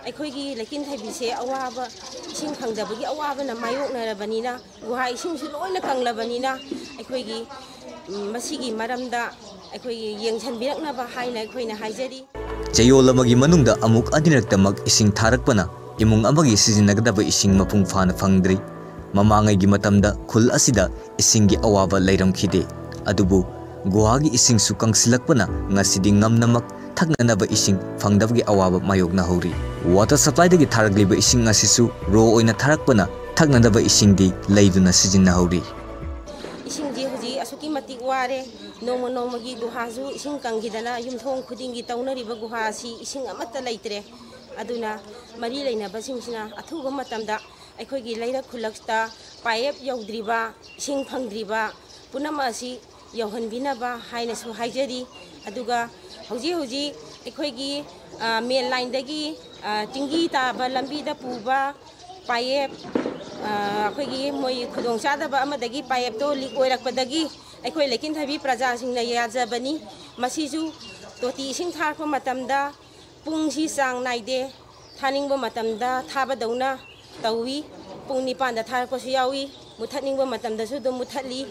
ꯑꯩꯈꯣꯏꯒꯤ ꯂꯩꯀꯤꯟꯊꯕꯤꯁꯦ ꯑꯋꯥꯕ, ꯏꯁꯤꯡ ꯐꯪꯗꯕꯒꯤ ꯑꯋꯥꯕꯅ ꯃꯥꯌꯣꯛꯅꯔꯕꯅꯤꯅ, ꯒꯨꯍꯥ ꯏꯁꯤꯡꯁꯨ ꯂꯣꯏꯅ ꯀꯪꯂꯕꯅꯤꯅ, ꯑꯩꯈꯣꯏꯒꯤ, ꯎꯝ, ꯃꯁꯤꯒꯤ ꯃꯔꯝꯗ ꯑꯩꯈꯣꯏꯒꯤ ꯌꯦꯡꯁꯤꯟꯕꯤꯔꯛꯅꯕ ꯍꯥꯏꯅ ꯑꯩꯈꯣꯏꯅ ꯍꯥꯏꯖꯔꯤ꯫ ꯆꯌꯣꯜ ꯑꯃꯒꯤ ꯃꯅꯨꯡꯗ ꯑꯃꯨꯛ ꯑꯅꯤꯔꯛꯇꯃꯛ ꯏꯁꯤꯡ ꯊꯥꯔꯛꯄꯅ ꯏꯃꯨꯡ ꯑꯃꯒꯤ ꯁꯤꯖꯤꯟꯅꯒꯗꯕ ꯏꯁꯤꯡ ꯃꯄꯨꯡ ꯐꯥꯅ ꯐꯪꯗ꯭ꯔꯤ꯫ ꯃꯃꯥꯡꯉꯩꯒꯤ ꯃꯇꯝꯗ ꯈꯨꯜ ꯑꯁꯤꯗ ꯏꯁꯤꯡꯒꯤ ꯑꯋꯥꯕ ꯂꯩꯔꯝꯈꯤꯗꯦ꯫ ꯑꯗꯨꯕꯨ ꯒꯨꯍꯥꯒꯤ ꯏꯁꯤꯡꯁꯨ ꯀꯪꯁꯤꯜꯂꯛꯄꯅ ꯉꯁꯤꯗꯤ ꯉꯝꯅꯃꯛ ꯊꯛꯅꯅꯕ ꯏꯁꯤꯡ ꯐꯪꯗꯕꯒꯤ ꯑꯋꯥꯕ ꯃꯥꯌꯣꯛꯅꯍꯧꯔꯤ꯫ Water supplyꯗꯒꯤ ꯊꯥꯔꯛꯂꯤꯕ ꯏꯁꯤꯡ ꯑꯁꯤꯁꯨ ꯔꯣ ꯑꯣꯏꯅ ꯊꯥꯔꯛꯄꯅ ꯊꯛꯅꯅꯕ ꯏꯁꯤꯡꯗꯤ ꯂꯩꯗꯨꯅ ꯁꯤꯖꯤꯟꯅꯍꯧꯔꯤ꯫ ꯏꯁꯤꯡꯁꯤ ꯍꯧꯖꯤꯛ ꯑꯁꯨꯛꯀꯤ ꯃꯇꯤꯛ ꯋꯥꯔꯦ꯫ ꯅꯣꯡꯃ ꯅꯣꯡꯃꯒꯤ ꯒꯨꯍꯥꯁꯨ ꯏꯁꯤꯡ ꯀꯪꯈꯤꯗꯅ ꯌꯨꯝꯊꯣꯡ ꯈꯨꯗꯤꯡꯒꯤ ꯇꯧꯅꯔꯤꯕ ꯒꯨꯍꯥ ꯑꯁꯤ ꯏꯁꯤꯡ ꯑꯃꯠꯇ ꯂꯩꯇ꯭ꯔꯦ꯫ ꯑꯗꯨꯅ ꯃꯔꯤ ꯂꯩꯅꯕꯁꯤꯡꯁꯤꯅ ꯑꯊꯨꯕ ꯃꯇꯝꯗ ꯑꯩꯈꯣꯏꯒꯤ ꯂꯩꯔꯛ ꯈꯨꯜꯂꯛꯇ pipe ꯌꯧꯗ꯭ꯔꯤꯕ, ꯏꯁꯤꯡ ꯐꯪꯗ꯭ꯔꯤꯕ ꯄꯨꯝꯅꯃꯛ ꯑꯁꯤ ꯌꯧꯍꯟꯕꯤꯅꯕ ꯍꯥꯏꯅꯁꯨ ꯍꯥꯏꯖꯔꯤ꯫ ꯑꯗꯨꯒ ꯍꯧꯖꯤꯛ ꯍꯧꯖꯤꯛ ꯑꯩꯈꯣꯏꯒꯤ, ꯑ, main lineꯗꯒꯤ, ꯑ, ꯆꯤꯡꯒꯤ ꯇꯥꯕ ꯂꯝꯕꯤꯗ ꯄꯨꯕ pipe, ꯑ, ꯑꯩꯈꯣꯏꯒꯤ ꯃꯣꯏ ꯈꯨꯗꯣꯡꯆꯥꯗꯕ ꯑꯃꯗꯒꯤ pipeꯇꯣ leak ꯑꯣꯏꯔꯛꯄꯗꯒꯤ ꯑꯩꯈꯣꯏ ꯂꯩꯀꯤꯟꯊꯕꯤ ꯄ꯭ꯔꯖꯥꯁꯤꯡꯅ ꯌꯥꯖꯕꯅꯤ꯫ ꯃꯁꯤꯁꯨ ꯇꯣꯇꯤ ꯏꯁꯤꯡ ꯊꯥꯔꯛꯄ ꯃꯇꯝꯗ ꯄꯨꯡꯁꯤ ꯆꯥꯡ ꯅꯥꯏꯗꯦ, ꯊꯥꯅꯤꯡꯕ ꯃꯇꯝꯗ ꯊꯥꯕꯗꯧꯅ ꯇꯧꯏ꯫ ꯄꯨꯡ ꯅꯤꯄꯥꯟꯗ ꯊꯥꯔꯛꯄꯁꯨ ꯌꯥꯎꯏ, ꯃꯨꯊꯠꯅꯤꯡꯕ ꯃꯇꯝꯗꯁꯨ ꯑꯗꯨꯝ ꯃꯨꯊꯠꯂꯤ꯫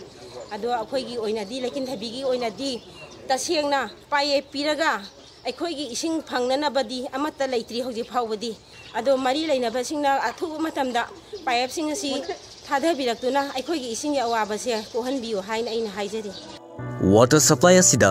ꯑꯗꯣ ꯑꯩꯈꯣꯏꯒꯤ ꯑꯣꯏꯅꯗꯤ, ꯂꯩꯀꯤꯟꯊꯕꯤꯒꯤ ꯑꯣꯏꯅꯗꯤ, ꯇꯁꯦꯡꯅ ꯄꯥꯏꯌꯦꯞ ꯄꯤꯔꯒ ꯑꯩꯈꯣꯏꯒꯤ ꯏꯁꯤꯡ ꯐꯪꯅꯅꯕꯗꯤ ꯑꯃꯠꯇ ꯂꯩꯇ꯭ꯔꯤ ꯍꯧꯖꯤꯛ ꯐꯥꯎꯕꯗꯤ꯫ ꯑꯗꯣ ꯃꯔꯤ ꯂꯩꯅꯕꯁꯤꯡꯅ ꯑꯊꯨꯕ ꯃꯇꯝꯗ ꯄꯥꯏꯌꯦꯞꯁꯤꯡ ꯑꯁꯤ ꯊꯥꯗꯕꯤꯔꯛꯇꯨꯅ ꯑꯩꯈꯣꯏꯒꯤ ꯏꯁꯤꯡꯒꯤ ꯑꯋꯥꯕꯁꯦ ꯀꯣꯛꯍꯟꯕꯤꯌꯨ ꯍꯥꯏꯅ ꯑꯩꯅ ꯍꯥꯏꯖꯔꯤ꯫ ꯋꯥꯇꯔ ꯁꯄ꯭ꯂꯥꯏ ꯑꯁꯤꯗ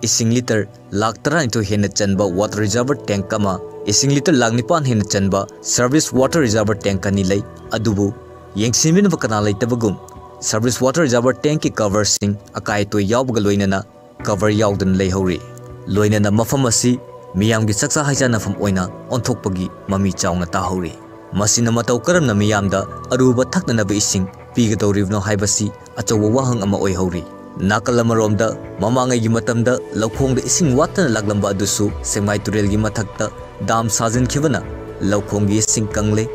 ꯏꯁꯤꯡ ꯂꯤꯇꯔ ꯂꯥꯈ ꯇꯔꯥꯅꯤꯊꯣꯏ ꯍꯦꯟꯅ ꯆꯟꯕ ꯋꯥꯇꯔ ꯔꯤꯖꯔꯚꯔ ꯇꯦꯡꯛ ꯑꯃ, ꯏꯁꯤꯡ ꯂꯤꯇꯔ ꯂꯥꯈ ꯅꯤꯄꯥꯟ ꯍꯦꯟꯅ ꯆꯟꯕ ꯁꯔꯚꯤꯁ ꯋꯥꯇꯔ ꯔꯤꯖꯔꯚꯔ ꯇꯦꯡꯛ ꯑꯅꯤ ꯂꯩ꯫ ꯑꯗꯨꯕꯨ ꯌꯦꯡꯁꯤꯟꯕꯤꯅꯕ ꯀꯅꯥ ꯂꯩꯇꯕꯒꯨꯝ, ꯁꯔꯚꯤꯁ ꯋꯥꯇꯔ ꯔꯤꯖꯔꯚꯔ ꯇꯦꯡꯛꯀꯤ ꯀꯚꯔꯁꯤꯡ ꯑꯀꯥꯏ ꯑꯇꯣꯏ ꯌꯥꯎꯕꯒ ꯂꯣꯏꯅꯅ ꯀꯚꯔ ꯌꯥꯎꯗꯅ ꯂꯩꯍꯧꯔꯤ꯫ ꯂꯣꯏꯅꯅ ꯃꯐꯝ ꯑꯁꯤ ꯃꯤꯌꯥꯝꯒꯤ ꯆꯥꯛꯆꯥ ꯍꯩꯖꯥꯟꯅꯐꯝ ꯑꯣꯏꯅ ꯑꯣꯟꯊꯣꯛꯄꯒꯤ ꯃꯃꯤ ꯆꯥꯎꯅ ꯇꯥꯍꯧꯔꯤ꯫ ꯃꯁꯤꯅ ꯃꯇꯧ ꯀꯔꯝꯅ ꯃꯤꯌꯥꯝꯗ ꯑꯔꯨꯕ ꯊꯛꯅꯅꯕ ꯏꯁꯤꯡ ꯄꯤꯒꯗꯧꯔꯤꯕꯅꯣ ꯍꯥꯏꯕꯁꯤ ꯑꯆꯧꯕ ꯋꯥꯍꯪ ꯑꯃ ꯑꯣꯏꯍꯧꯔꯤ꯫ ꯅꯥꯀꯜ ꯑꯃꯔꯣꯝꯗ, ꯃꯃꯥꯡꯉꯩꯒꯤ ꯃꯇꯝꯗ ꯂꯧꯈꯣꯡꯗ ꯏꯁꯤꯡ ꯋꯥꯠꯇꯅ ꯂꯥꯛꯂꯝꯕ ꯑꯗꯨꯁꯨ ꯁꯦꯛꯃꯥꯏ ꯇꯨꯔꯦꯜꯒꯤ ꯃꯊꯛꯇ ꯗꯥꯝ ꯁꯥꯖꯤꯟꯈꯤꯕꯅ ꯂꯧꯈꯣꯡꯒꯤ ꯏꯁꯤꯡ ꯀꯪꯂꯦ꯫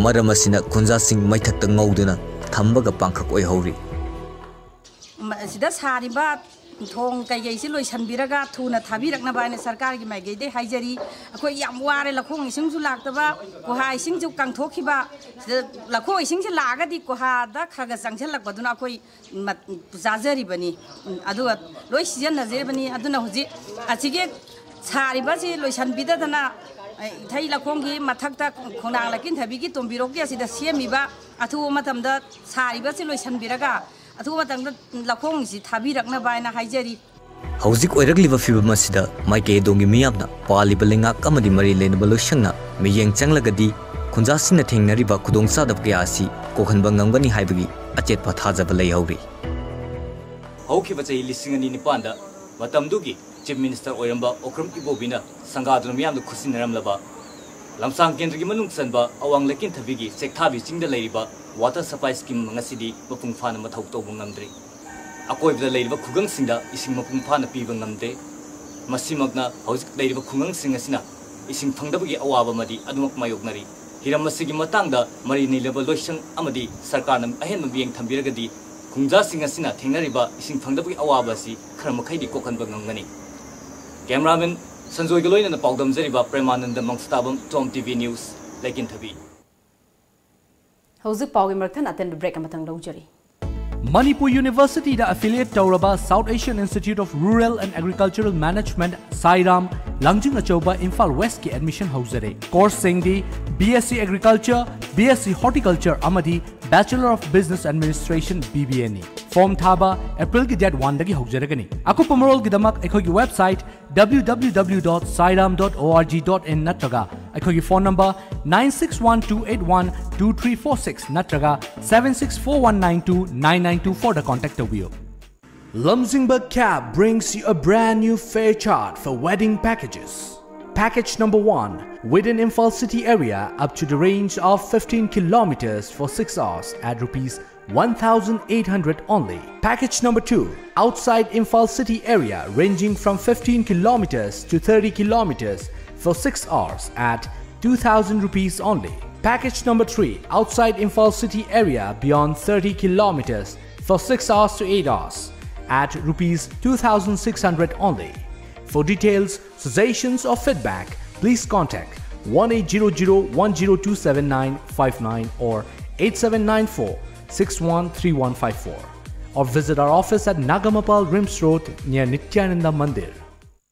ꯃꯔꯝ ꯑꯁꯤꯅ ꯈꯨꯟꯖꯥꯁꯤꯡ ꯃꯩꯊꯛꯇ ꯉꯧꯗꯨꯅ ꯊꯝꯕꯒ ꯄꯥꯡꯈꯛ ꯑꯣꯏꯍꯧꯔꯤ꯫ ꯃ-, ꯁꯤꯗ ꯁꯥꯔꯤꯕ ꯊꯣꯡ ꯀꯩꯀꯩꯁꯤ ꯂꯣꯏꯁꯤꯟꯕꯤꯔꯒ ꯊꯨꯅ ꯊꯥꯕꯤꯔꯛꯅꯕ ꯍꯥꯏꯅ ꯁꯔꯀꯥꯔꯒꯤ ꯃꯥꯏꯀꯩꯗꯩ ꯍꯥꯏꯖꯔꯤ꯫ ꯑꯩꯈꯣꯏ ꯌꯥꯝ ꯋꯥꯔꯦ, ꯂꯧꯈꯣꯡ ꯏꯁꯤꯡꯁꯨ ꯂꯥꯛꯇꯕ, ꯀꯨꯍꯥ ꯏꯁꯤꯡꯁꯨ ꯀꯪꯊꯣꯛꯈꯤꯕ꯫ ꯁꯤꯗ ꯂꯧꯈꯣꯡ ꯏꯁꯤꯡꯁꯤ ꯂꯥꯛꯑꯒꯗꯤ ꯀꯨꯍꯥꯗ ꯈꯔ ꯈꯔ ꯆꯪꯁꯤꯜꯂꯛꯄꯗꯨꯅ ꯑꯩꯈꯣꯏ ꯃꯠ-, ꯆꯥꯖꯔꯤꯕꯅꯤ꯫ ꯎꯝ, ꯑꯗꯨꯒ ꯂꯣꯏ ꯁꯤꯖꯤꯟꯅꯖꯔꯤꯕꯅꯤ꯫ ꯑꯗꯨꯅ ꯍꯧꯖꯤꯛ ꯑꯁꯤꯒꯤ ꯁꯥꯔꯤꯕꯁꯤ ꯂꯣꯏꯁꯤꯟꯕꯤꯗꯗꯅ, ꯑꯦ, ꯏꯊꯩ ꯂꯧꯈꯣꯡꯒꯤ ꯃꯊꯛꯇ ꯈꯣꯡꯅꯥꯡ ꯂꯩꯀꯤꯟꯊꯕꯤꯒꯤ ꯇꯣꯝꯕꯤꯔꯣꯛꯀꯤ ꯑꯁꯤꯗ ꯁꯦꯝꯃꯤꯕ ꯑꯊꯨꯕ ꯃꯇꯝꯗ ꯁꯥꯔꯤꯕꯁꯤ ꯂꯣꯏꯁꯤꯟꯕꯤꯔꯒ ꯑꯊꯨꯕ ꯃꯇꯝꯗ ꯂꯧꯈꯣꯡꯁꯤ ꯊꯥꯕꯤꯔꯛꯅꯕ ꯍꯥꯏꯅ ꯍꯥꯏꯖꯔꯤ꯫ ꯍꯧꯖꯤꯛ ꯑꯣꯏꯔꯛꯂꯤꯕ ꯐꯤꯕꯝ ꯑꯁꯤꯗ ꯃꯥꯏꯀꯩ ꯑꯗꯣꯝꯒꯤ ꯃꯤꯌꯥꯝꯅ ꯄꯥꯜꯂꯤꯕ ꯂꯩꯉꯥꯛ ꯑꯃꯗꯤ ꯃꯔꯤ ꯂꯩꯅꯕ ꯂꯣꯏꯁꯪꯅ ꯃꯤꯠꯌꯦꯡ ꯆꯪꯂꯒꯗꯤ ꯈꯨꯟꯖꯥꯁꯤꯡꯅ ꯊꯦꯡꯅꯔꯤꯕ ꯈꯨꯗꯣꯡꯆꯥꯗꯕ ꯀꯌꯥ ꯑꯁꯤ ꯀꯣꯛꯍꯟꯕ ꯉꯝꯒꯅꯤ ꯍꯥꯏꯕꯒꯤ ꯑꯆꯦꯠꯄ ꯊꯥꯖꯕ ꯂꯩꯍꯧꯔꯤ꯫ ꯍꯧꯈꯤꯕ ꯆꯍꯤ ꯂꯤꯁꯤꯡ ꯑꯅꯤ ꯅꯤꯄꯥꯟꯗ ꯃꯇꯝꯗꯨꯒꯤ Chief Minister ꯑꯣꯏꯔꯝꯕ ꯑꯣꯀ꯭ꯔꯝ ꯏꯕꯣꯕꯤꯅ ꯁꯪꯒꯥꯗꯨꯅ ꯃꯤꯌꯥꯝꯗ ꯈꯨꯠꯁꯤꯟꯅꯔꯝꯂꯕ ꯂꯝꯁꯥꯡ ꯀꯦꯟꯗ꯭ꯔꯒꯤ ꯃꯅꯨꯡ ꯆꯟꯕ ꯑꯋꯥꯡ ꯂꯩꯀꯤꯟꯊꯕꯤꯒꯤ ꯆꯦꯛꯊꯥꯕꯤ ꯆꯤꯡꯗ ꯂꯩꯔꯤꯕ water supply scheme ꯉꯁꯤꯗꯤ ꯃꯄꯨꯡ ꯐꯥꯅ ꯃꯊꯧ ꯇꯧꯕ ꯉꯝꯗ꯭ꯔꯤ꯫ ꯑꯀꯣꯏꯕꯗ ꯂꯩꯔꯤꯕ ꯈꯨꯡꯒꯪꯁꯤꯡꯗ ꯏꯁꯤꯡ ꯃꯄꯨꯡ ꯐꯥꯅ ꯄꯤꯕ ꯉꯝꯗꯦ꯫ ꯃꯁꯤꯃꯛꯅ ꯍꯧꯖꯤꯛ ꯂꯩꯔꯤꯕ ꯈꯨꯡꯒꯪꯁꯤꯡ ꯑꯁꯤꯅ ꯏꯁꯤꯡ ꯐꯪꯗꯕꯒꯤ ꯑꯋꯥꯕ ꯑꯃꯗꯤ ꯑꯗꯨꯃꯛ ꯃꯥꯌꯣꯛꯅꯔꯤ꯫ ꯍꯤꯔꯝ ꯑꯁꯤꯒꯤ ꯃꯇꯥꯡꯗ ꯃꯔꯤ ꯂꯩꯅꯕ ꯂꯣꯏꯁꯪ ꯑꯃꯗꯤ ꯁꯔꯀꯥꯔꯅ ꯑꯍꯦꯟꯕ ꯃꯤꯠꯌꯦꯡ ꯊꯝꯕꯤꯔꯒꯗꯤ ꯈꯨꯡꯖꯥꯁꯤꯡ ꯑꯁꯤꯅ ꯊꯦꯡꯅꯔꯤꯕ ꯏꯁꯤꯡ ꯐꯪꯗꯕꯒꯤ ꯑꯋꯥꯕ ꯑꯁꯤ ꯈꯔ ꯃꯈꯩꯗꯤ ꯀꯣꯛꯍꯟꯕ ꯉꯝꯒꯅꯤ꯫ Cameraman ꯁꯟꯖꯣꯏꯒ ꯂꯣꯏꯅꯅ ꯄꯥꯎꯗꯝꯖꯔꯤꯕ ꯄ꯭ꯔꯦꯃꯥꯅꯟꯗ ꯃꯪꯁꯇꯥꯕꯝ, Tom TV News, ꯂꯩꯀꯤꯟꯊꯕꯤ꯫ ꯍꯧꯖꯤꯛ ꯄꯥꯎꯒꯤ ꯃꯔꯛ ꯊꯠꯅ ꯑꯇꯦꯟꯕ break ꯑꯃꯇꯪ ꯂꯧꯖꯔꯤ꯫ ꯃꯅꯤꯄꯨꯔ ꯌꯨꯅꯤꯚꯔꯁꯤꯇꯤꯗ affiliate ꯇꯧꯔꯕ South Asian Institute of Rural and Agricultural Management, ꯁꯥꯏꯔꯥꯝ, ꯂꯥꯡꯖꯤꯡ ꯑꯆꯧꯕ, ꯏꯝꯐꯥꯜ ꯋꯦꯁꯀꯤ admission ꯍꯧꯖꯔꯦ꯫ Courseꯁꯤꯡꯗꯤ B S C Agriculture, B S C Horticulture ꯑꯃꯗꯤ Bachelor of Business Administration, B B Aꯅꯤ꯫ Form ꯊꯥꯕ Aprilꯒꯤ date oneꯗꯒꯤ ꯍꯧꯖꯔꯒꯅꯤ꯫ ꯑꯀꯨꯞꯄ ꯃꯔꯣꯜꯒꯤꯗꯃꯛ ꯑꯩꯈꯣꯏꯒꯤ website W W W dot sairam dot org dot in ꯅꯠꯇ꯭ꯔꯒ ꯑꯩꯈꯣꯏꯒꯤ phone number nine six one two eight one two three four six ꯅꯠꯇ꯭ꯔꯒ seven six four one nine two nine nine two fourꯗ contact ꯇꯧꯕꯤꯌꯨ꯫ Lamjingba Cab brings you a brand new fare chart for wedding packages. Package number one, within Imphal city area up to the range of fifteen kilometers for six hours at rupees one thousand eight hundred only. Package number two, outside Imphal city area ranging from fifteen kilometers to thirty kilometers for six hours at two thousand rupees only. Package number three, outside Imphal city area beyond thirty kilometers for six hours to eight hours at rupees two thousand six hundred only. For details, suggestions or feedback, please contact one eight zero zero one zero two seven nine five nine or eight seven nine four six one three one five four, or visit our office at Nagamapal RIMS Road near Nityananda Mandir.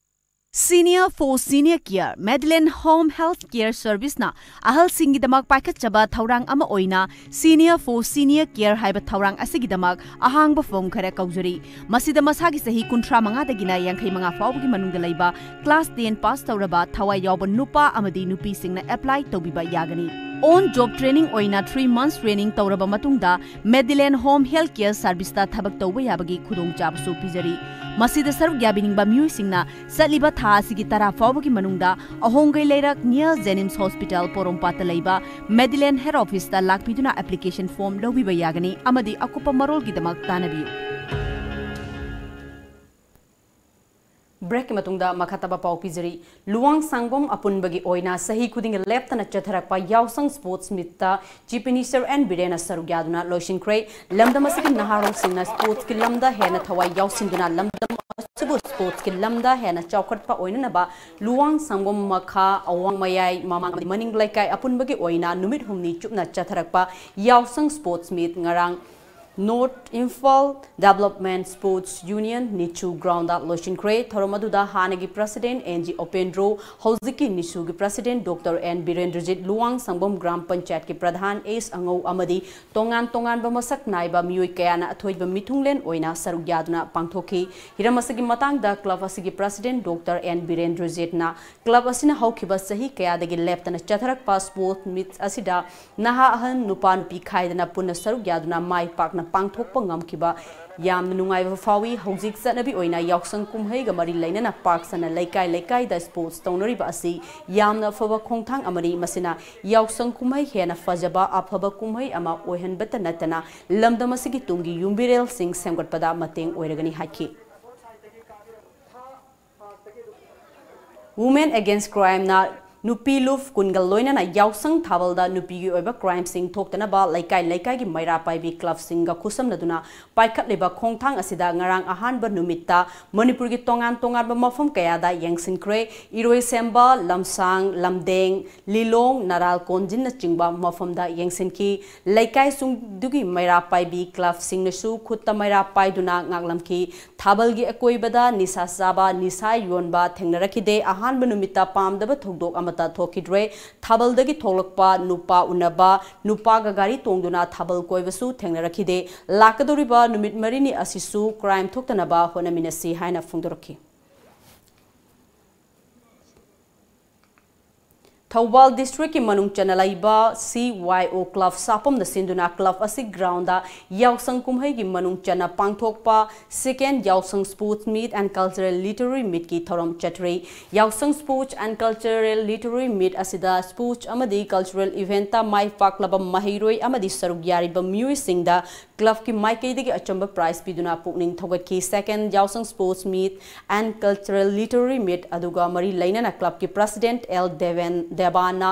Senior for Senior Care, Medland Home Health Care Serviceꯅ ꯑꯍꯜꯁꯤꯡꯒꯤꯗꯃꯛ ꯄꯥꯏꯈꯠꯆꯕ ꯊꯧꯔꯥꯡ ꯑꯃ ꯑꯣꯏꯅ Senior for Senior Care ꯍꯥꯏꯕ ꯊꯧꯔꯥꯡ ꯑꯁꯤꯒꯤꯗꯃꯛ ꯑꯍꯥꯡꯕ form ꯈꯔ ꯀꯧꯖꯔꯤ꯫ ꯃꯁꯤꯗ ꯃꯁꯥꯒꯤ ꯆꯍꯤ ꯀꯨꯟꯊ꯭ꯔꯥ ꯃꯉꯥꯗꯒꯤꯅ ꯌꯥꯡꯈꯩ ꯃꯉꯥ ꯐꯥꯎꯕꯒꯤ ꯃꯅꯨꯡꯗ ꯂꯩꯕ class ten pass ꯇꯧꯔꯕ ꯊꯋꯥꯏ ꯌꯥꯎꯕ ꯅꯨꯄꯥ ꯑꯃꯗꯤ ꯅꯨꯄꯤꯁꯤꯡꯅ apply ꯇꯧꯕꯤꯕ ꯌꯥꯒꯅꯤ꯫ On job training ꯑꯣꯏꯅ three months training ꯇꯧꯔꯕ ꯃꯇꯨꯡꯗ Medland Home Health Care Serviceꯇ ꯊꯕꯛ ꯇꯧꯕ ꯌꯥꯕꯒꯤ ꯈꯨꯗꯣꯡꯆꯥꯕꯁꯨ ꯄꯤꯖꯔꯤ꯫ ꯃꯁꯤꯗ ꯁꯔꯨꯛ ꯌꯥꯕꯤꯅꯤꯡꯕ ꯃꯤꯑꯣꯏꯁꯤꯡꯅ ꯆꯠꯂꯤꯕ ꯊꯥ ꯑꯁꯤꯒꯤ ꯇꯔꯥ ꯐꯥꯎꯕꯒꯤ ꯃꯅꯨꯡꯗ ꯑꯍꯣꯡꯒꯩ ꯂꯩꯔꯛ near Jenims Hospital ꯄꯣꯔꯣꯝꯄꯥꯠꯇ ꯂꯩꯕ Medland Head Officeꯇ ꯂꯥꯛꯄꯤꯗꯨꯅ application form ꯂꯧꯕꯤꯕ ꯌꯥꯒꯅꯤ ꯑꯃꯗꯤ ꯑꯀꯨꯞꯄ ꯃꯔꯣꯜꯒꯤꯗꯃꯛ ꯇꯥꯟꯅꯕꯤꯌꯨ꯫ Breakꯀꯤ ꯃꯇꯨꯡꯗ ꯃꯈꯥ ꯇꯥꯕ ꯄꯥꯎ ꯄꯤꯖꯔꯤ꯫ ꯂꯨꯋꯥꯡ ꯁꯥꯡꯕꯝ ꯑꯄꯨꯟꯕꯒꯤ ꯑꯣꯏꯅ ꯆꯍꯤ ꯈꯨꯗꯤꯡꯒꯤ ꯂꯦꯞꯇꯅ ꯆꯠꯊꯔꯛꯄ ꯌꯥꯎꯁꯪ sports meetꯇ Chief Minister N ꯕꯤꯔꯦꯟꯅ ꯁꯔꯨꯛ ꯌꯥꯗꯨꯅ ꯂꯣꯏꯁꯤꯟꯈ꯭ꯔꯦ꯫ ꯂꯝꯗꯝ ꯑꯁꯤꯒꯤ ꯅꯍꯥꯔꯣꯜꯁꯤꯡꯅ sportsꯀꯤ ꯂꯝꯗ ꯍꯦꯟꯅ ꯊꯋꯥꯏ ꯌꯥꯎꯁꯤꯟꯗꯨꯅ ꯂꯝꯗꯝ ꯑꯁꯤꯕꯨ sportsꯀꯤ ꯂꯝꯗ ꯍꯦꯟꯅ ꯆꯥꯎꯈꯠꯄ ꯑꯣꯏꯅꯅꯕ ꯂꯨꯋꯥꯡ ꯁꯥꯡꯕꯝ ꯃꯈꯥ, ꯑꯋꯥꯡ ꯃꯌꯥꯏ, ꯃꯃꯥꯡ ꯑꯃꯗꯤ ꯃꯅꯤꯡ ꯂꯩꯀꯥꯏ ꯑꯄꯨꯟꯕꯒꯤ ꯑꯣꯏꯅ ꯅꯨꯃꯤꯠ ꯍꯨꯝꯅꯤ ꯆꯨꯞꯅ ꯆꯠꯊꯔꯛꯄ ꯌꯥꯎꯁꯪ sports meet ꯉꯔꯥꯡ North Imphal Development Sports Union ꯅꯤꯆꯨ groundꯗ ꯂꯣꯏꯁꯤꯟꯈ꯭ꯔꯦ꯫ ꯊꯧꯔꯝ ꯑꯗꯨꯗ ꯍꯥꯟꯅꯒꯤ President N G ꯎꯄꯦꯟꯗ꯭ꯔꯣ, ꯍꯧꯖꯤꯛꯀꯤ ꯅꯤꯆꯨꯒꯤ President Doctor N Birendrajit, Luwang Sangbam gram ꯄꯟꯆꯥꯌꯠꯀꯤ ꯄ꯭ꯔꯙꯥꯟ ꯑꯦꯁ ꯑꯉꯧ ꯑꯃꯗꯤ ꯇꯣꯉꯥꯟ ꯇꯣꯉꯥꯟꯕ ꯃꯁꯛ ꯅꯥꯏꯕ ꯃꯤꯑꯣꯏ ꯀꯌꯥꯅ ꯑꯊꯣꯏꯕ ꯃꯤꯊꯨꯡꯂꯦꯟ ꯑꯣꯏꯅ ꯁꯔꯨꯛ ꯌꯥꯗꯨꯅ ꯄꯥꯡꯊꯣꯛꯈꯤ꯫ ꯍꯤꯔꯝ ꯑꯁꯤꯒꯤ ꯃꯇꯥꯡꯗ club ꯑꯁꯤꯒꯤ President Doctor N ꯕꯤꯔꯦꯟꯗ꯭ꯔꯖꯤꯠꯅ club ꯑꯁꯤꯅ ꯍꯧꯈꯤꯕ ꯆꯍꯤ ꯀꯌꯥꯗꯒꯤ ꯂꯦꯞꯇꯅ ꯆꯠꯊꯔꯛꯄ sports meet ꯑꯁꯤꯗ ꯅꯍꯥ ꯑꯍꯟ, ꯅꯨꯄꯥ ꯅꯨꯄꯤ ꯈꯥꯏꯗꯅ ꯄꯨꯟꯅ ꯁꯔꯨꯛ ꯌꯥꯗꯨꯅ ꯃꯥꯏ ꯄꯥꯛꯅ ꯄꯥꯡꯊꯣꯛꯄ ꯉꯝꯈꯤꯕ ꯌꯥꯝꯅ ꯅꯨꯡꯉꯥꯏꯕ ꯐꯥꯎꯏ꯫ ꯍꯧꯖꯤꯛ ꯆꯠꯅꯕꯤ ꯑꯣꯏꯅ ꯌꯥꯎꯁꯪ ꯀꯨꯝꯍꯩꯒ ꯃꯔꯤ ꯂꯩꯅꯅ ꯄꯥꯛ ꯁꯟꯅ ꯂꯩꯀꯥꯏ ꯂꯩꯀꯥꯏꯗ sports ꯇꯧꯅꯔꯤꯕ ꯑꯁꯤ ꯌꯥꯝꯅ ꯐꯕ ꯈꯣꯡꯊꯥꯡ ꯑꯃꯅꯤ꯫ ꯃꯁꯤꯅ ꯌꯥꯎꯁꯪ ꯀꯨꯝꯍꯩ ꯍꯦꯟꯅ ꯐꯖꯕ ꯑꯐꯕ ꯀꯨꯝꯍꯩ ꯑꯃ ꯑꯣꯏꯍꯟꯕꯇ ꯅꯠꯇꯅ ꯂꯝꯗꯝ ꯑꯁꯤꯒꯤ ꯇꯨꯡꯒꯤ ꯌꯨꯝꯕꯤꯔꯦꯜꯁꯤꯡ ꯁꯦꯝꯒꯠꯄꯗ ꯃꯇꯦꯡ ꯑꯣꯏꯔꯒꯅꯤ ꯍꯥꯏꯈꯤ꯫ Women Against Crimeꯅ ꯅꯨꯄꯤ ꯂꯨꯞ ꯀꯨꯟꯒ ꯂꯣꯏꯅꯅ ꯌꯥꯎꯁꯪ ꯊꯥꯕꯜꯗ ꯅꯨꯄꯤꯒꯤ ꯑꯣꯏꯕ crimeꯁꯤꯡ ꯊꯣꯛꯇꯅꯕ ꯂꯩꯀꯥꯏ ꯂꯩꯀꯥꯏꯒꯤ ꯃꯩꯔꯥ ꯄꯥꯏꯕꯤ clubꯁꯤꯡꯒ ꯈꯨꯠꯁꯝꯅꯗꯨꯅ ꯄꯥꯏꯈꯠꯂꯤꯕ ꯈꯣꯡꯊꯥꯡ ꯑꯁꯤꯗ ꯉꯔꯥꯡ ꯑꯍꯥꯟꯕ ꯅꯨꯃꯤꯠꯇ ꯃꯅꯤꯄꯨꯔꯒꯤ ꯇꯣꯉꯥꯟ ꯇꯣꯉꯥꯟꯕ ꯃꯐꯝ ꯀꯌꯥꯗ ꯌꯦꯡꯁꯤꯟꯈ꯭ꯔꯦ꯫ ꯏꯔꯣꯏꯁꯦꯝꯕ, ꯂꯝꯁꯥꯡ, ꯂꯝꯗꯦꯡ, ꯂꯤꯂꯣꯡ, ꯅꯔꯥꯜ ꯀꯣꯟꯖꯤꯟꯅꯆꯤꯡꯕ ꯃꯐꯝꯗ ꯌꯦꯡꯁꯤꯟꯈꯤ꯫ ꯂꯩꯀꯥꯏꯁꯤꯡꯗꯨꯒꯤ ꯃꯩꯔꯥ ꯄꯥꯏꯕꯤ clubꯁꯤꯡꯅꯁꯨ ꯈꯨꯠꯇ ꯃꯩꯔꯥ ꯄꯥꯏꯗꯨꯅ ꯉꯥꯛꯂꯝꯈꯤ꯫ ꯊꯥꯕꯜꯒꯤ ꯑꯀꯣꯏꯕꯗ ꯅꯤꯁꯥ ꯆꯥꯕ, ꯅꯤꯁꯥ ꯌꯣꯟꯕ ꯊꯦꯡꯅꯔꯛꯈꯤꯗꯦ꯫ ꯑꯍꯥꯟꯕ ꯅꯨꯃꯤꯠꯇ ꯄꯥꯝꯗꯕ ꯊꯧꯗꯣꯛ ꯑꯃꯠꯇ ꯊꯣꯛꯈꯤꯗ꯭ꯔꯦ꯫ ꯊꯥꯕꯜꯗꯒꯤ ꯊꯣꯛꯂꯛꯄ ꯅꯨꯄꯥ ꯎꯅꯕ, ꯅꯨꯄꯥꯒ ꯒꯥꯔꯤ ꯇꯣꯡꯗꯨꯅ ꯊꯥꯕꯜ ꯀꯣꯏꯕꯁꯨ ꯊꯦꯡꯅꯔꯛꯈꯤꯗꯦ꯫ ꯂꯥꯛꯀꯗꯧꯔꯤꯕ ꯅꯨꯃꯤꯠ ꯃꯔꯤꯅꯤ ꯑꯁꯤꯁꯨ crime ꯊꯣꯛꯇꯅꯕ ꯍꯣꯠꯅꯃꯤꯟꯅꯁꯤ ꯍꯥꯏꯅ ꯐꯣꯡꯗꯣꯔꯛꯈꯤ꯫ ꯊꯧꯕꯥꯜ ꯗꯤꯁꯇ꯭ꯔꯤꯛꯀꯤ ꯃꯅꯨꯡ ꯆꯟꯅ ꯂꯩꯕ ꯁꯤ ꯋꯥꯏ ꯑꯣ ꯀ꯭ꯂꯕ ꯁꯥꯄꯝꯅ ꯁꯤꯟꯗꯨꯅ ꯀ꯭ꯂꯕ ꯑꯁꯤ ꯒ꯭ꯔꯥꯎꯟꯗ ꯌꯥꯎꯁꯪ ꯀꯨꯝꯍꯩꯒꯤ ꯃꯅꯨꯡ ꯆꯟꯅ ꯄꯥꯡꯊꯣꯛꯄ ꯁꯦꯀꯦꯟ ꯌꯥꯎꯁꯪ sports meet and cultural literary ꯃꯤꯠꯀꯤ ꯊꯧꯔꯝ ꯆꯠꯊꯔꯤ꯫ ꯌꯥꯎꯁꯪ sports and cultural literary meet ꯑꯁꯤꯗ ꯁ꯭ꯄꯣꯔꯠꯁ ꯑꯃꯗꯤ ꯀꯜꯆꯔꯦꯜ ꯏꯚꯦꯟꯠꯇ ꯃꯥꯏ ꯄꯥꯛꯂꯕ ꯃꯍꯩꯔꯣꯏ ꯑꯃꯗꯤ ꯁꯔꯨꯛ ꯌꯥꯔꯤꯕ ꯃꯤꯑꯣꯏꯁꯤꯡꯗ ꯀ꯭ꯂꯕꯀꯤ ꯃꯥꯏꯀꯩꯗꯒꯤ ꯑꯆꯝꯕ ꯄ꯭ꯔꯥꯏꯖ ꯄꯤꯗꯨꯅ ꯄꯨꯛꯅꯤꯡ ꯊꯧꯒꯠꯈꯤ꯫ ꯁꯦꯀꯦꯟ ꯌꯥꯎꯁꯪ sports meet and cultural literary meet ꯑꯗꯨꯒ ꯃꯔꯤ ꯂꯩꯅꯅ ꯀ꯭ꯂꯕꯀꯤ ꯄ꯭ꯔꯁꯤꯗꯦꯟꯠ ꯑꯦꯜ ꯗꯦꯕꯦꯟ ꯗꯦꯕꯥꯟꯅ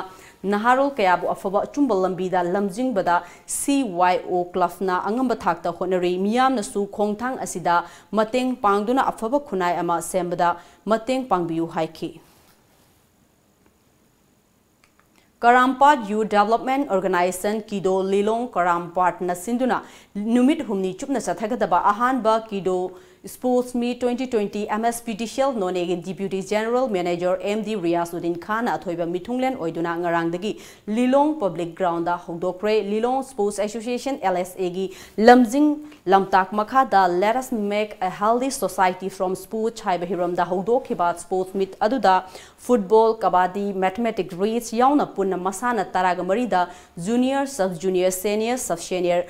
ꯅꯍꯥꯔꯣꯜ ꯀꯌꯥꯕꯨ ꯑꯐꯕ ꯑꯆꯨꯝꯕ ꯂꯝꯕꯤꯗ ꯂꯝꯖꯤꯡꯕꯗ ꯁꯤ ꯋꯥꯏ ꯑꯣ ꯀ꯭ꯂꯕꯅ ꯑꯉꯝꯕ ꯊꯥꯛꯇ ꯍꯣꯠꯅꯔꯤ꯫ ꯃꯤꯌꯥꯝꯅꯁꯨ ꯈꯣꯡꯊꯥꯡ ꯑꯁꯤꯗ ꯃꯇꯦꯡ ꯄꯥꯡꯗꯨꯅ ꯑꯐꯕ ꯈꯨꯟꯅꯥꯏ ꯑꯃ ꯁꯦꯝꯕꯗ ꯃꯇꯦꯡ ꯄꯥꯡꯕꯤꯌꯨ ꯍꯥꯏꯈꯤ꯫ ꯀꯔꯥꯝꯄꯥꯠ ꯌꯨꯊ ꯗꯦꯕꯂꯞꯃꯦꯟꯠ ꯑꯣꯔꯒꯅꯥꯏꯖꯦꯁꯟ ꯀꯤꯗꯣ ꯂꯤꯂꯣꯡ ꯀꯔꯥꯝꯄꯥꯠꯅ ꯁꯤꯟꯗꯨꯅ ꯅꯨꯃꯤꯠ ꯍꯨꯝꯅꯤ ꯆꯨꯞꯅ ꯆꯠꯊꯒꯗꯕ ꯑꯍꯥꯟꯕ ꯀꯤꯗꯣ sports meet twenty twenty M S P D C L ꯅꯣꯅꯦꯒꯤ deputy general manager M D Riaz Uddin ꯈꯥꯟꯅ ꯑꯊꯣꯏꯕ ꯃꯤꯊꯨꯡꯂꯦꯟ ꯑꯣꯏꯗꯨꯅ ꯉꯔꯥꯡꯗꯒꯤ ꯂꯤꯂꯣꯡ ꯄꯕ꯭ꯂꯤꯛ ꯒ꯭ꯔꯥꯎꯟꯗ ꯍꯧꯗꯣꯛꯈ꯭ꯔꯦ꯫ Lilong sports association, L S ꯑꯦꯒꯤ ꯂꯝꯖꯤꯡ ꯂꯝꯇꯥꯛ ꯃꯈꯥꯗ Let us make a healthy society from sports ꯍꯥꯏꯕ ꯍꯤꯔꯝꯗ ꯍꯧꯗꯣꯛꯈꯤꯕ ꯁ꯭ꯄꯣꯔꯠꯁ ꯃꯤꯠ ꯑꯗꯨꯗ ꯐꯨꯠꯕꯣꯜ, ꯀꯕꯥꯗꯤ, ꯃꯦꯊꯃꯦꯇꯤꯛ, ꯔꯦꯁ ꯌꯥꯎꯅ ꯄꯨꯟꯅ ꯃꯁꯥꯟꯅ ꯇꯔꯥꯒ ꯃꯔꯤꯗ junior, sub junior, senior, sub senior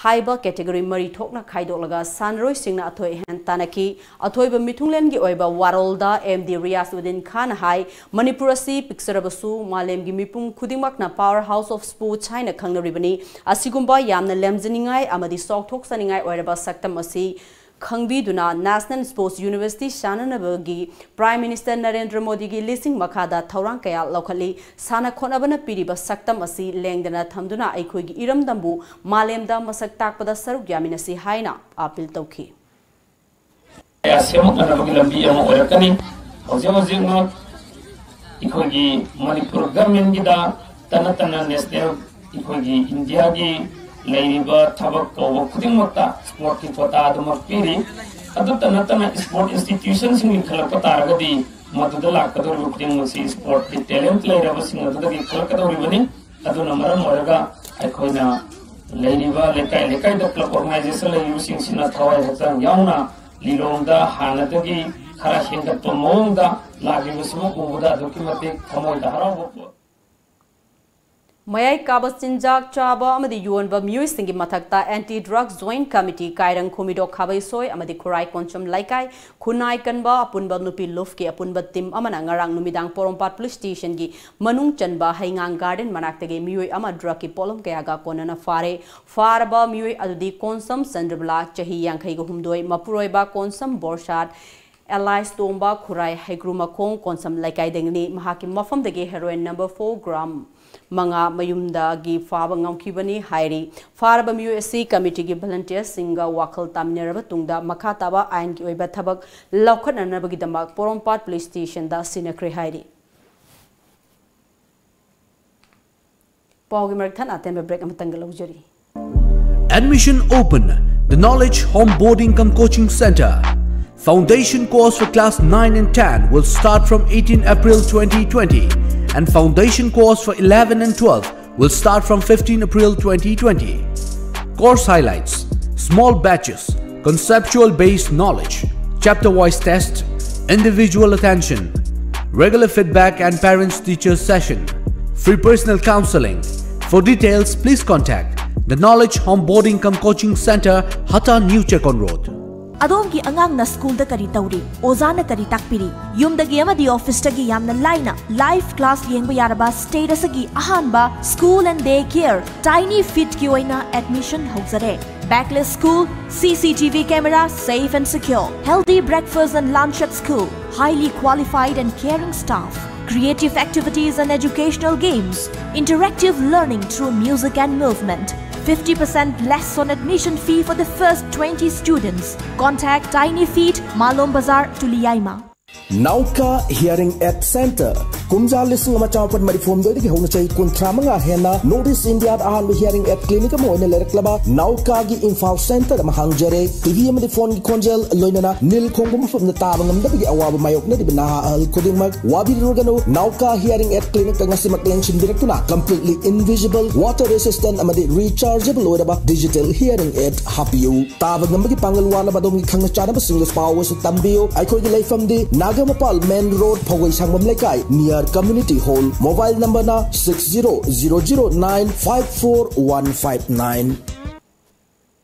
ꯍꯥꯏꯕ ꯀꯦꯇꯦꯒꯣꯔꯤ ꯃꯔꯤ ꯊꯣꯛꯅ ꯈꯥꯏꯗꯣꯛꯂꯒ ꯁꯥꯟꯅꯔꯣꯏꯁꯤꯡꯅ ꯑꯊꯣꯏ ꯑꯍꯦꯟ ꯇꯥꯟꯅꯈꯤ꯫ ꯑꯊꯣꯏꯕ ꯃꯤꯊꯨꯡꯂꯦꯟꯒꯤ ꯑꯣꯏꯕ ꯋꯥꯔꯣꯜꯗ ꯑꯦꯝ ꯗꯤ ꯔꯤꯌꯥꯖ ꯎꯗꯤꯟ ꯈꯥꯟꯅ ꯍꯥꯏ, ꯃꯅꯤꯄꯨꯔ ꯑꯁꯤ ꯄꯤꯛꯆꯔꯕꯁꯨ ꯃꯥꯂꯦꯝꯒꯤ ꯃꯤꯄꯨꯝ ꯈꯨꯗꯤꯡꯃꯛꯅ power house of sports ꯍꯥꯏꯅ ꯈꯪꯅꯔꯤꯕꯅꯤ꯫ ꯑꯁꯤꯒꯨꯝꯕ ꯌꯥꯝꯅ ꯂꯦꯝꯖꯅꯤꯡꯉꯥꯏ ꯑꯃꯗꯤ ꯆꯥꯎꯊꯣꯛꯆꯅꯤꯡꯉꯥꯏ ꯑꯣꯏꯔꯕ ꯁꯛꯇꯝ ꯑꯁꯤ ꯈꯪꯕꯤꯗꯨꯅ National Sports University ꯁꯥꯟꯅꯅꯕꯒꯤ Prime Minister Narendra ꯃꯣꯗꯤꯒꯤ ꯂꯤꯁꯤꯡ ꯃꯈꯥꯗ ꯊꯧꯔꯥꯡ ꯀꯌꯥ ꯂꯧꯈꯠꯂꯤ꯫ ꯁꯥꯟꯅ ꯈꯣꯠꯅꯕꯅ ꯄꯤꯔꯤꯕ ꯁꯛꯇꯝ ꯑꯁꯤ ꯂꯦꯡꯗꯅ ꯊꯝꯗꯨꯅ ꯑꯩꯈꯣꯏꯒꯤ ꯏꯔꯝꯗꯝꯕꯨ ꯃꯥꯂꯦꯝꯗ ꯃꯁꯛ ꯇꯥꯛꯄꯗ ꯁꯔꯨꯛ ꯌꯥꯃꯤꯟꯅꯁꯤ ꯍꯥꯏꯅ ꯑꯥꯄꯤꯜ ꯇꯧꯈꯤ꯫ ꯀꯌꯥ ꯁꯦꯝꯃꯛꯅꯅꯕꯒꯤ ꯂꯝꯕꯤ ꯑꯃ ꯑꯣꯏꯔꯛꯀꯅꯤ꯫ ꯍꯧꯖꯤꯛ ꯍꯧꯖꯤꯛꯃꯛ ꯑꯩꯈꯣꯏꯒꯤ ꯃꯅꯤꯄꯨꯔ ꯒꯚꯔꯟꯃꯦꯟꯒꯤꯗ ꯇꯅ ꯇꯅ ꯅꯦꯁꯅꯦꯜ ꯑꯩꯈꯣꯏꯒꯤ ꯏꯟꯗꯤꯌꯥꯒꯤ ꯂꯩꯔꯤꯕ ꯊꯕꯛ ꯀꯧꯕ ꯈꯨꯗꯤꯡꯃꯛꯇ ꯁ꯭ꯄꯣꯔꯠꯀꯤ ꯀꯣꯇꯥ ꯑꯗꯨꯃꯛ ꯄꯤꯔꯤ꯫ ꯑꯗꯨꯇ ꯅꯠꯇꯅ ꯁ꯭ꯄꯣꯔꯠ ꯏꯟꯁꯇꯤꯇ꯭ꯌꯨꯁꯟꯁꯤꯡ ꯂꯤꯡꯈꯠꯂꯛꯄ ꯇꯥꯔꯒꯗꯤ ꯃꯗꯨꯗ ꯂꯥꯛꯀꯗꯧꯔꯤꯕ ꯈꯨꯗꯤꯡꯃꯛꯁꯤ ꯁ꯭ꯄꯣꯔꯠꯀꯤ ꯇꯦꯂꯦꯟꯠ ꯂꯩꯔꯕꯁꯤꯡ ꯑꯗꯨꯗꯒꯤ ꯈꯜꯂꯛꯀꯗꯧꯔꯤꯕꯅꯤ꯫ ꯑꯗꯨꯅ ꯃꯔꯝ ꯑꯣꯏꯔꯒ ꯑꯩꯈꯣꯏꯅ ꯂꯩꯔꯤꯕ ꯂꯩꯀꯥꯏ ꯂꯩꯀꯥꯏꯗ ꯀ꯭ꯂꯕ ꯑꯣꯔꯒꯅꯥꯏꯖꯦꯁꯟ ꯂꯩꯔꯤꯕꯁꯤꯡꯁꯤꯅ ꯊꯋꯥꯏ ꯍꯛꯆꯥꯡ ꯌꯥꯎꯅ ꯂꯤꯂꯣꯡꯗ ꯍꯥꯟꯅꯗꯒꯤ ꯈꯔ ꯍꯦꯟꯒꯠꯄ ꯃꯑꯣꯡꯗ ꯂꯥꯛꯂꯤꯕꯁꯤꯕꯨ ꯎꯕꯗ ꯑꯗꯨꯛꯀꯤ ꯃꯇꯤꯛ ꯊꯃꯣꯏꯗ ꯍꯔꯥꯎꯕ ꯄꯣꯛꯏ꯫ ꯃꯌꯥꯏ ꯀꯥꯕ ꯆꯤꯟꯖꯥꯛ ꯆꯥꯕ ꯑꯃꯗꯤ ꯌꯣꯟꯕ ꯃꯤꯑꯣꯏꯁꯤꯡꯒꯤ ꯃꯊꯛꯇ Anti Drug Joint Committee, ꯀꯥꯏꯔꯪ, ꯈꯨꯃꯤꯗꯣꯛ, ꯈꯥꯕꯩꯁꯣꯏ ꯑꯃꯗꯤ ꯈꯨꯔꯥꯏ ꯀꯣꯟꯁꯝ ꯂꯩꯀꯥꯏ, ꯈꯨꯟꯅꯥꯏ ꯀꯟꯕ ꯑꯄꯨꯟꯕ ꯅꯨꯄꯤ ꯂꯨꯞꯀꯤ ꯑꯄꯨꯟꯕ ꯇꯤꯝ ꯑꯃꯅ ꯉꯔꯥꯡ ꯅꯨꯃꯤꯗꯥꯡ ꯄꯣꯔꯣꯝꯄꯥꯠ ꯄꯨꯂꯤꯁ ꯁ꯭ꯇꯦꯁꯟꯒꯤ ꯃꯅꯨꯡ ꯆꯟꯕ ꯍꯩꯉꯥꯡ ꯒꯥꯔꯗꯦꯟ ꯃꯅꯥꯛꯇꯒꯤ ꯃꯤꯑꯣꯏ ꯑꯃ ꯗ꯭ꯔꯒꯀꯤ ꯄꯣꯠꯂꯝ ꯀꯌꯥꯒ ꯀꯣꯟꯅꯅ ꯐꯥꯔꯦ꯫ ꯐꯥꯔꯕ ꯃꯤꯑꯣꯏ ꯑꯗꯨꯗꯤ ꯀꯣꯟꯁꯝ ꯆꯟꯗ꯭ꯔꯕꯂꯥ, ꯆꯍꯤ ꯌꯥꯡꯈꯩꯒ ꯍꯨꯝꯗꯣꯏ, ꯃꯄꯨꯔꯣꯏꯕ ꯀꯣꯟꯁꯝ ꯕꯣꯔꯁꯥꯠ, ꯑꯦꯂꯥꯏꯁ ꯇꯣꯝꯕ, ꯈꯨꯔꯥꯏ ꯍꯩꯒ꯭ꯔꯨꯃꯈꯣꯡ ꯀꯣꯟꯁꯝ ꯂꯩꯀꯥꯏꯗꯒꯤꯅꯤ꯫ ꯃꯍꯥꯛꯀꯤ ꯃꯐꯝꯗꯒꯤ ꯍꯦꯔꯣꯏꯟ ꯅꯝꯕꯔ ꯐꯣꯔ ꯒ꯭ꯔꯥꯝ ꯃꯉꯥ ꯃꯌꯨꯝꯗꯒꯤ ꯐꯥꯕ ꯉꯝꯈꯤꯕꯅꯤ ꯍꯥꯏꯔꯤ꯫ ꯐꯥꯔꯕ ꯃꯤꯑꯣꯏ ꯑꯁꯤ ꯀꯃꯤꯇꯤꯒꯤ ꯚꯣꯂꯨꯟꯇꯤꯌꯔꯁꯤꯡꯒ ꯋꯥꯈꯜ ꯇꯥꯃꯤꯟꯅꯔꯕ ꯇꯨꯡꯗ ꯃꯈꯥ ꯇꯥꯕ ꯑꯥꯏꯟꯒꯤ ꯑꯣꯏꯕ ꯊꯕꯛ ꯂꯧꯈꯠꯅꯅꯕꯒꯤꯗꯃꯛ ꯄꯣꯔꯣꯝꯄꯥꯠ ꯄꯨꯂꯤꯁ ꯁ꯭ꯇꯦꯁꯟꯗ ꯁꯤꯟꯅꯈ꯭ꯔꯦ ꯍꯥꯏꯔꯤ꯫ ꯄꯥꯎꯒꯤ ꯃꯔꯛ ꯊꯠꯅ ꯑꯇꯦꯟꯕ break ꯑꯃꯇꯪꯒ ꯂꯧꯖꯔꯤ꯫ Admission open. The Knowledge Home Boarding cum Coaching Center. Foundation course for class nine and ten will start from eighteen April twenty twenty, and foundation course for eleven and twelve will start from fifteen April twenty twenty. Course highlights: small batches, conceptual based knowledge, chapter wise test, individual attention, regular feedback and parents teachers session, free personal counseling. For details, please contact the Knowledge Home Boarding cum Coaching Center, Hata, New Chekon Road. ꯑꯗꯣꯝꯒꯤ ꯑꯉꯥꯡꯅ ꯁ꯭ꯀꯨꯜꯗ ꯀꯔꯤ ꯇꯧꯔꯤ? ꯑꯣꯖꯥꯅ ꯀꯔꯤ ꯇꯥꯛꯄꯤꯔꯤ? ꯌꯨꯝꯗꯒꯤ ꯑꯃꯗꯤ ꯑꯣꯐꯤꯁꯇꯒꯤ ꯌꯥꯝꯅ ꯂꯥꯏꯅ ꯂꯥꯏꯚ ꯀ꯭ꯂꯥꯁ ꯌꯦꯡꯕ ꯌꯥꯔꯕ ꯁ꯭ꯇꯦꯠ ꯑꯁꯤꯒꯤ ꯑꯍꯥꯟꯕ ꯁ꯭ꯀꯨꯜ ꯑꯦꯟ ꯗꯦ ꯀꯦꯌꯔ ꯇꯥꯏꯅꯤ ꯐꯤꯠꯀꯤ ꯑꯣꯏꯅ admission ꯍꯧꯖꯔꯦ꯫ Backless school, C C T V camera, safe and secure. Healthy breakfast and lunch at school. Highly qualified and caring staff. Creative activities and educational games. Interactive learning through music and movement. Fifty percent less on admission fee for the first twenty students. Contact Tiny Feet, Malom Bazar, Tuliyaima. Nauka Hearing Aid Center. ꯀꯨꯝꯖꯥ ꯂꯤꯁꯤꯡ ꯑꯃ ꯆꯥꯃꯥꯄꯟ ꯃꯔꯤꯐꯨ ꯍꯨꯝꯗꯣꯏꯗꯒꯤ ꯍꯧꯅ ꯆꯍꯤ ꯀꯨꯟꯊ꯭ꯔꯥ ꯃꯉꯥ ꯍꯦꯟꯅ North East India ꯗ ꯑꯍꯥꯟꯕ hearing aid clinic ꯑꯃ ꯑꯣꯏꯅ ꯂꯩꯔꯛꯂꯕ ꯅꯥꯎꯀꯥꯒꯤ ꯏꯝꯐꯥꯜ centre ꯑꯃ ꯍꯥꯡꯖꯔꯦ꯫ ꯇꯤꯚꯤ ꯑꯃꯗꯤ ꯐꯣꯟꯒꯤ ꯈꯣꯟꯖꯦꯜ, ꯂꯣꯏꯅꯅ ꯅꯤꯜ ꯈꯣꯡꯕ ꯃꯐꯝꯗ ꯇꯥꯕ ꯉꯝꯗꯕꯒꯤ ꯑꯋꯥꯕ ꯃꯥꯌꯣꯛꯅꯔꯤꯕ ꯅꯍꯥ ꯑꯍꯜ ꯈꯨꯗꯤꯡꯃꯛ ꯋꯥꯕꯤꯔꯨꯔꯒꯅꯨ꯫ ꯅꯥꯎꯀꯥ hearing aid clinic ꯇ ꯉꯁꯤꯃꯛ ꯂꯦꯡꯁꯤꯟꯕꯤꯔꯛꯇꯨꯅ completely invisible, water resistant ꯑꯃꯗꯤ rechargeable ꯑꯣꯏꯔꯕ digital hearing aid ꯍꯥꯞꯄꯤꯌꯨ꯫ ꯇꯥꯕ ꯉꯝꯕꯒꯤ ꯄꯥꯡꯒꯜ ꯋꯥꯠꯂꯕ ꯑꯗꯣꯝꯒꯤ ꯈꯪꯅ ꯆꯥꯟꯅꯕꯁꯤꯡꯗꯁꯨ ꯄꯥꯎ ꯑꯁꯤ ꯇꯝꯕꯤꯌꯨ꯫ ꯑꯩꯈꯣꯏꯒꯤ ꯂꯩꯐꯝꯗꯤ ꯅꯥꯒꯥꯃꯄꯥꯜ main road, ꯐꯧꯒꯩ ꯁꯪꯕꯝ ꯂꯩꯀꯥꯏ, near community hall꯫ Mobile number ꯅ six zero zero zero nine five four one five nine꯫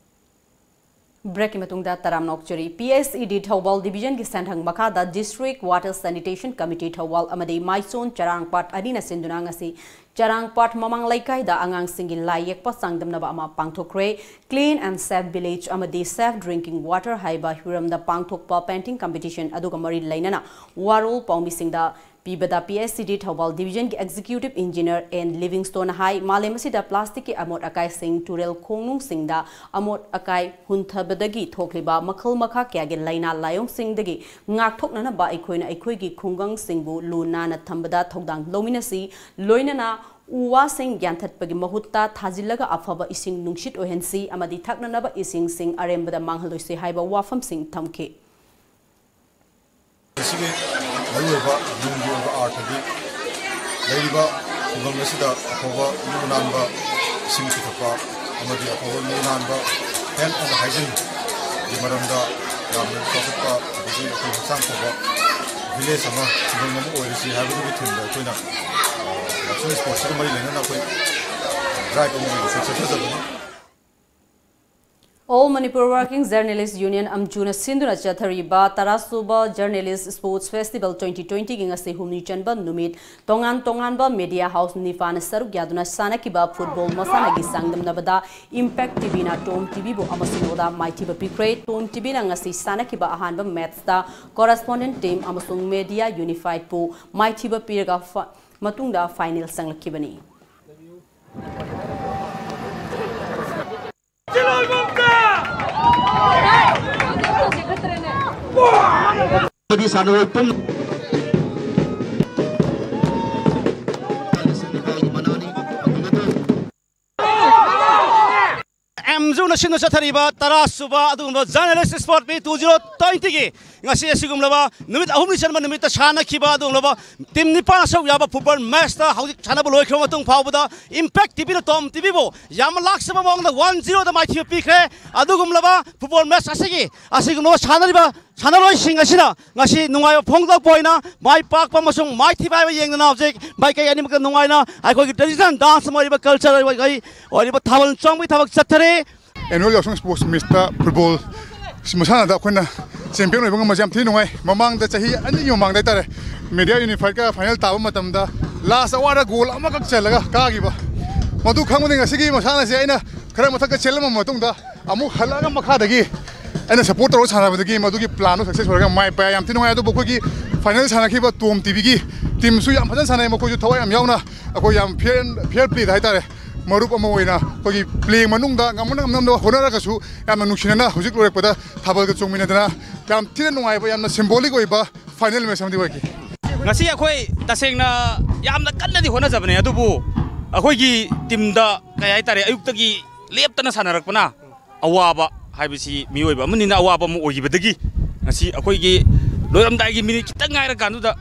Break ꯀꯤ ꯃꯇꯨꯡꯗ ꯇꯔꯥꯝꯅ ꯑꯣꯛꯆꯔꯤ꯫ P S E D Thoubal division ꯒꯤ ꯁꯦꯟꯊꯪ ꯃꯈꯥꯗ District Water Sanitation Committee Thoubal ꯑꯃꯗꯤ ꯃꯥꯏꯁꯣꯟ ꯆꯔꯥꯡꯄꯥꯠ ꯑꯅꯤꯅ ꯁꯤꯟꯗꯨꯅ ꯉꯁꯤ ꯆꯔꯥꯡꯄꯥꯠ ꯃꯃꯥꯡ ꯂꯩꯀꯥꯏꯗ ꯑꯉꯥꯡꯁꯤꯡꯒꯤ ꯂꯥꯏ ꯌꯦꯛꯄ ꯆꯥꯡꯗꯝꯅꯕ ꯑꯃ ꯄꯥꯡꯊꯣꯛꯈ꯭ꯔꯦ꯫ Clean and Safe Village ꯑꯃꯗꯤ Safe Drinking Water ꯍꯥꯏꯕ ꯍꯤꯔꯝꯗ ꯄꯥꯡꯊꯣꯛꯄ painting competition ꯑꯗꯨꯒ ꯃꯔꯤ ꯂꯩꯅꯅ ꯋꯥꯔꯣꯜ ꯄꯥꯎꯃꯤꯁꯤꯡꯗ ꯄꯤꯕꯗ P S E D Thoubal division ꯒꯤ executive engineer N Livingstone ꯅ ꯍꯥꯏ, ꯃꯥꯂꯦꯝ ꯑꯁꯤꯗ plastic ꯀꯤ ꯑꯃꯣꯠ ꯑꯀꯥꯏꯁꯤꯡ ꯇꯨꯔꯦꯜ ꯈꯣꯡꯅꯨꯡꯁꯤꯡꯗ ꯑꯃꯣꯠ ꯑꯀꯥꯏ ꯍꯨꯟꯊꯕꯗꯒꯤ ꯊꯣꯛꯂꯤꯕ ꯃꯈꯜ ꯃꯈꯥ ꯀꯌꯥꯒꯤ ꯂꯥꯏꯅꯥ ꯂꯥꯏꯑꯣꯡꯁꯤꯡꯗꯒꯤ ꯉꯥꯛꯊꯣꯛꯅꯅꯕ ꯑꯩꯈꯣꯏꯅ ꯑꯩꯈꯣꯏꯒꯤ ꯈꯨꯡꯒꯪꯁꯤꯡꯕꯨ ꯂꯨ ꯅꯥꯟꯅ ꯊꯝꯕꯗ ꯊꯧꯗꯥꯡ ꯂꯧꯃꯤꯟꯅꯁꯤ꯫ ꯂꯣꯏꯅꯅ ꯎ ꯋꯥꯁꯤꯡ ꯌꯥꯟꯊꯠꯄꯒꯤ ꯃꯍꯨꯠꯇ ꯊꯥꯖꯤꯜꯂꯒ ꯑꯐꯕ ꯏꯁꯤꯡ ꯅꯨꯡꯁꯤꯠ ꯑꯣꯏꯍꯟꯁꯤ ꯑꯃꯗꯤ ꯊꯛꯅꯅꯕ ꯏꯁꯤꯡꯁꯤꯡ ꯑꯔꯦꯝꯕꯗ ꯃꯥꯡꯍꯜꯂꯣꯏꯁꯤ ꯍꯥꯏꯕ ꯋꯥꯐꯝꯁꯤꯡ ꯊꯝꯈꯤ꯫ ꯃꯁꯤꯒꯤ ꯃꯔꯨꯑꯣꯏꯕ ꯅꯨꯡꯒꯤ ꯑꯣꯏꯕ ꯑꯥꯔꯊꯗꯤ ꯂꯩꯔꯤꯕ ꯈꯨꯡꯒꯪ ꯑꯁꯤꯗ ꯑꯐꯕ ꯂꯨ ꯅꯥꯟꯕ ꯏꯁꯤꯡ ꯄꯤꯊꯛꯄ ꯑꯃꯗꯤ ꯑꯐꯕ ꯂꯨ ꯅꯥꯟꯕ health and hygiene ꯒꯤ ꯃꯔꯝꯗ ꯌꯥꯝꯅ ꯆꯥꯎꯈꯠꯄ ꯑꯗꯒꯤ ꯑꯩꯈꯣꯏ ꯍꯛꯆꯥꯡ ꯐꯕ village ꯑꯃ, ꯈꯨꯡꯒꯪ ꯑꯃ ꯑꯣꯏꯔꯁꯤ ꯍꯥꯏꯕꯗꯨꯒꯤ theme ꯗ ꯑꯩꯈꯣꯏꯅ, ꯑ, ꯃꯁꯤꯒꯤ sports ꯀ ꯃꯔꯤ ꯂꯩꯅꯅ ꯑꯩꯈꯣꯏ drive ꯑꯃ ꯑꯣꯏꯅ ꯆꯠꯆꯕꯅꯤ꯫ All Manipur Working Journalist Union, ꯑꯝꯖꯨꯅ ꯁꯤꯟꯗꯨꯅ ꯆꯠꯊꯔꯤꯕ ꯇꯔꯥꯁꯨꯕ Journalist Sports Festival twenty twenty ꯒꯤ ꯉꯁꯤ ꯍꯨꯝꯅꯤ ꯆꯟꯕ ꯅꯨꯃꯤꯠ ꯇꯣꯉꯥꯟ ꯇꯣꯉꯥꯟꯕ media house ꯅꯤꯄꯥꯟꯅ ꯁꯔꯨꯛ ꯌꯥꯗꯨꯅ ꯁꯥꯟꯅꯈꯤꯕ football ꯃꯁꯥꯟꯅꯒꯤ ꯆꯥꯡꯗꯝꯅꯕꯗ Impact T V ꯅ Tom T V ꯕꯨ ꯑꯃꯁꯨꯡ ꯅꯣꯗꯥ ꯃꯥꯏꯊꯤꯕ ꯄꯤꯈ꯭ꯔꯦ꯫ Tom T V ꯅ ꯉꯁꯤ ꯁꯥꯟꯅꯈꯤꯕ ꯑꯍꯥꯟꯕ match ꯇ correspondent team ꯑꯃꯁꯨꯡ Media Unified ꯄꯨ ꯃꯥꯏꯊꯤꯕ ꯄꯤꯔꯒ ꯐ-, ꯃꯇꯨꯡꯗ final ꯆꯪꯂꯛꯈꯤꯕꯅꯤ꯫ ꯑꯃꯗꯤ ꯁꯥꯟꯅꯔꯣꯏ ꯄꯨꯝ- ꯅ ꯁꯤꯟꯗꯨꯅ ꯆꯠꯊꯔꯤꯕ ꯇꯔꯥ ꯁꯨꯕ ꯑꯗꯨꯒꯨꯝꯕ Journalist Sport Meet two zero twenty ꯒꯤ ꯉꯁꯤ ꯑꯁꯤꯒꯨꯝꯂꯕ ꯅꯨꯃꯤꯠ ꯑꯍꯨꯝꯅꯤ ꯆꯟꯕ ꯅꯨꯃꯤꯠꯇ ꯁꯥꯟꯅꯈꯤꯕ ꯑꯗꯨꯒꯨꯝꯂꯕ team ꯅꯤꯄꯥꯟ ꯑꯁꯨꯛ ꯌꯥꯕ football match ꯇ ꯍꯧꯖꯤꯛ ꯁꯥꯟꯅꯕ ꯂꯣꯏꯈ꯭ꯔꯕ ꯃꯇꯨꯡ ꯐꯥꯎꯕꯗ Impact TV ꯅ ꯇꯣꯝ TV ꯕꯨ ꯌꯥꯝꯅ ꯂꯥꯛꯆꯕ ꯃꯑꯣꯡꯗ one zero ꯗ ꯃꯥꯏꯊꯤꯕ ꯄꯤꯈ꯭ꯔꯦ꯫ ꯑꯗꯨꯒꯨꯝꯂꯕ football match ꯑꯁꯤꯒꯤ ꯑꯁꯤꯒꯨꯝꯂꯕ ꯁꯥꯟꯅꯔꯤꯕ ꯁꯥꯟꯅꯔꯣꯏꯁꯤꯡ ꯑꯁꯤꯅ ꯉꯁꯤ ꯅꯨꯡꯉꯥꯏꯕ ꯐꯣꯡꯗꯣꯛꯄ ꯑꯣꯏꯅ ꯃꯥꯏ ꯄꯥꯛꯄ ꯑꯃꯁꯨꯡ ꯃꯥꯏꯊꯤꯕ ꯍꯥꯏꯕ ꯌꯦꯡꯗꯅ ꯍꯧꯖꯤꯛ ꯃꯥꯏꯀꯩ ꯑꯅꯤꯃꯛꯇ ꯅꯨꯡꯉꯥꯏꯅ ꯑꯩꯈꯣꯏꯒꯤ traditional dance ꯑꯃ ꯑꯣꯏꯔꯤꯕ culture ꯑꯣꯏꯔꯤꯕ ꯊꯥꯕꯜ ꯆꯣꯡꯕꯒꯤ ꯊꯕꯛ ꯆꯠꯊꯔꯤ꯫ Annual Yaoshang Sports Meet ꯇ football ꯃꯁꯥꯟꯅꯗ ꯑꯩꯈꯣꯏꯅ champion ꯑꯣꯏꯕ ꯉꯝꯕꯁꯦ ꯌꯥꯝ ꯊꯤꯅ ꯅꯨꯡꯉꯥꯏ꯫ ꯃꯃꯥꯡꯗ ꯆꯍꯤ ꯑꯅꯤꯒꯤ ꯃꯃꯥꯡꯗ ꯍꯥꯏꯇꯥꯔꯦ, Media Unified ꯀ final ꯇꯥꯕ ꯃꯇꯝꯗ last hour ꯗ goal ꯑꯃꯈꯛ ꯆꯜꯂꯒ ꯀꯥꯈꯤꯕ꯫ ꯃꯗꯨ ꯈꯪꯕꯗꯒꯤ ꯉꯁꯤꯒꯤ ꯃꯁꯥꯟꯅꯁꯦ ꯑꯩꯅ ꯈꯔ ꯃꯊꯛꯇ ꯆꯦꯜꯂꯝꯕ ꯃꯇꯨꯡꯗ ꯑꯃꯨꯛ ꯍꯜꯂꯛꯑꯒ ꯃꯈꯥꯗꯒꯤ ꯑꯩꯅ support ꯇꯧꯔꯒ ꯁꯥꯟꯅꯕꯗꯒꯤ ꯃꯗꯨꯒꯤ plan ꯗꯨ success ꯑꯣꯏꯔꯒ ꯃꯥꯏ ꯄꯥꯛꯑꯦ꯫ ꯌꯥꯝ ꯊꯤ ꯅꯨꯡꯉꯥꯏ꯫ ꯑꯗꯨꯕꯨ ꯑꯩꯈꯣꯏꯒꯤ final ꯁꯥꯟꯅꯈꯤꯕ ꯇꯣꯝ TV ꯒꯤ team ꯁꯨ ꯌꯥꯝ ꯐꯖꯅ ꯁꯥꯟꯅꯩ꯫ ꯃꯈꯣꯏꯁꯨ ꯊꯋꯥꯏ ꯌꯥꯝ ꯌꯥꯎꯅ ꯑꯩꯈꯣꯏ ꯌꯥꯝ fair, fair play ꯗ ꯍꯥꯏꯇꯥꯔꯦ, ꯃꯔꯨꯞ ꯑꯃ ꯑꯣꯏꯅ ꯑꯩꯈꯣꯏꯒꯤ play ꯃꯅꯨꯡꯗ ꯉꯝꯅ ꯉꯝꯅꯕ ꯍꯣꯠꯅꯔꯒꯁꯨ ꯌꯥꯝꯅ ꯅꯨꯡꯁꯤꯅꯅ ꯍꯧꯖꯤꯛ ꯂꯣꯏꯔꯛꯄꯗ ꯊꯥꯕꯜꯒ ꯆꯣꯡꯃꯤꯟꯅꯗꯅ ꯌꯥꯝ ꯊꯤꯅ ꯅꯨꯡꯉꯥꯏꯕ, ꯌꯥꯝꯅ symbolic ꯑꯣꯏꯕ final match ꯑꯃꯗꯤ ꯑꯣꯏꯈꯤ꯫ ꯉꯁꯤ ꯑꯩꯈꯣꯏ ꯇꯁꯦꯡꯅ ꯌꯥꯝꯅ ꯀꯟꯅꯗꯤ ꯍꯣꯠꯅꯖꯕꯅꯦ, ꯑꯗꯨꯕꯨ ꯑꯩꯈꯣꯏꯒꯤ team ꯗ ꯀꯩ ꯍꯥꯏꯇꯥꯔꯦ, ꯑꯌꯨꯛꯇꯒꯤ ꯂꯦꯞꯇꯅ ꯁꯥꯟꯅꯔꯛꯄꯅ ꯑꯋꯥꯕ ꯍꯥꯏꯕꯁꯤ ꯃꯤꯑꯣꯏꯕ ꯑꯃꯅꯤꯅ ꯑꯋꯥꯕ ꯑꯃ ꯑꯣꯏꯈꯤꯕꯗꯒꯤ ꯉꯁꯤ ꯑꯩꯈꯣꯏꯒꯤ ꯂꯣꯏꯔꯝꯗꯥꯏꯒꯤ minute ꯈꯤꯇꯪ ꯉꯥꯏꯔꯀꯥꯟꯗꯨꯗ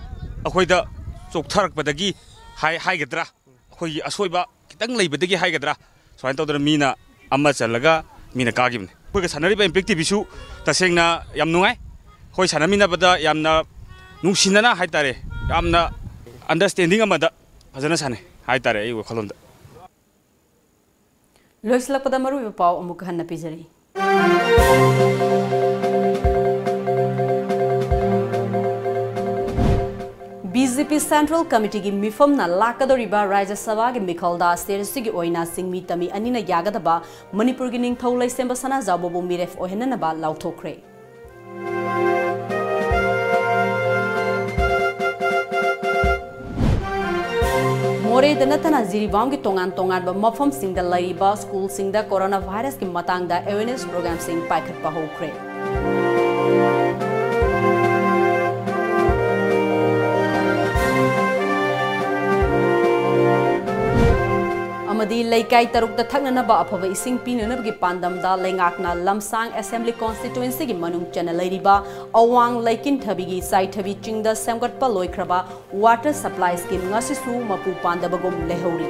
ꯑꯩꯈꯣꯏꯗ ꯆꯣꯛꯊꯔꯛꯄꯗꯒꯤ ꯍꯥꯏ-, ꯍꯥꯏꯒꯗ꯭ꯔꯥ, ꯑꯩꯈꯣꯏꯒꯤ ꯑꯁꯣꯏꯕ ꯈꯤꯇꯪ ꯂꯩꯕꯗꯒꯤ ꯍꯥꯏꯒꯗ꯭ꯔꯥ, ꯁꯨꯃꯥꯏꯅ ꯇꯧꯗꯅ ꯃꯤꯅ ꯑꯃ ꯆꯜꯂꯒ ꯃꯤꯅ ꯀꯥꯈꯤꯕꯅꯤ꯫ ꯑꯩꯈꯣꯏꯒ ꯁꯥꯟꯅꯔꯤꯕ Impact TV ꯁꯨ ꯇꯁꯦꯡꯅ ꯌꯥꯝ ꯅꯨꯡꯉꯥꯏ꯫ ꯑꯩꯈꯣꯏ ꯁꯥꯟꯅꯃꯤꯟꯅꯕꯗ ꯌꯥꯝꯅ ꯅꯨꯡꯁꯤꯅꯅ ꯍꯥꯏꯇꯥꯔꯦ, ꯌꯥꯝꯅ understanding ꯑꯃꯗ ꯐꯖꯅ ꯁꯥꯟꯅꯩ ꯍꯥꯏꯇꯥꯔꯦ ꯑꯩ ꯋꯥꯈꯜꯂꯣꯟꯗ꯫ ꯂꯣꯏꯁꯤꯜꯂꯛꯄꯗ ꯃꯔꯨꯑꯣꯏꯕ ꯄꯥꯎ ꯑꯃꯨꯛ ꯍꯟꯅ ꯄꯤꯖꯔꯤ꯫ BJP Central Committee ꯒꯤ ꯃꯤꯐꯝꯅ ꯂꯥꯛꯀꯗꯧꯔꯤꯕ ꯔꯥꯖ꯭ꯌ ꯁꯚꯥꯒꯤ ꯃꯤꯈꯜꯗ state ꯑꯁꯤꯒꯤ ꯑꯣꯏꯅ ꯁꯤꯡꯃꯤ ꯇꯝꯃꯤ ꯑꯅꯤꯅ ꯌꯥꯒꯗꯕ ꯃꯅꯤꯄꯨꯔꯒꯤ ꯅꯤꯡꯊꯧ ꯂꯩꯁꯦꯝꯕ ꯁꯅꯥꯖꯥꯎꯕꯕꯨ ꯃꯤꯔꯦꯞ ꯑꯣꯏꯍꯟꯅꯅꯕ ꯂꯥꯎꯊꯣꯛꯈ꯭ꯔꯦ꯫ ꯃꯣꯔꯦꯗ ꯅꯠꯇꯅ ꯖꯤꯔꯤꯕꯥꯝꯒꯤ ꯇꯣꯉꯥꯟ ꯇꯣꯉꯥꯟꯕ ꯃꯐꯝꯁꯤꯡꯗ ꯂꯩꯔꯤꯕ school ꯁꯤꯡꯗ corona virus ꯀꯤ ꯃꯇꯥꯡꯗ awareness program ꯁꯤꯡ ꯄꯥꯏꯈꯠꯄ ꯍꯧꯈ꯭ꯔꯦ꯫ ꯑꯃꯗꯤ ꯗꯤ ꯂꯩꯀꯥꯏ ꯇꯔꯨꯛꯇ ꯊꯛꯅꯅꯕ ꯑꯐꯕ ꯏꯁꯤꯡ ꯄꯤꯅꯅꯕꯒꯤ ꯄꯥꯟꯗꯝꯗ ꯂꯩꯉꯥꯛꯅ ꯂꯝꯁꯥꯡ Assembly Constituencyꯒꯤ ꯃꯅꯨꯡ ꯆꯟꯅ ꯂꯩꯔꯤꯕ ꯑꯋꯥꯡ ꯂꯩꯀꯤꯟꯊꯕꯤꯒꯤ ꯆꯥꯏꯊꯕꯤ ꯆꯤꯡꯗ ꯁꯦꯝꯒꯠꯄ ꯂꯣꯏꯈ꯭ꯔꯕ Water Supply Scheme ꯉꯁꯤꯁꯨ ꯃꯄꯨ ꯄꯥꯟꯗꯕꯒꯨꯝ ꯂꯩꯍꯧꯔꯤ꯫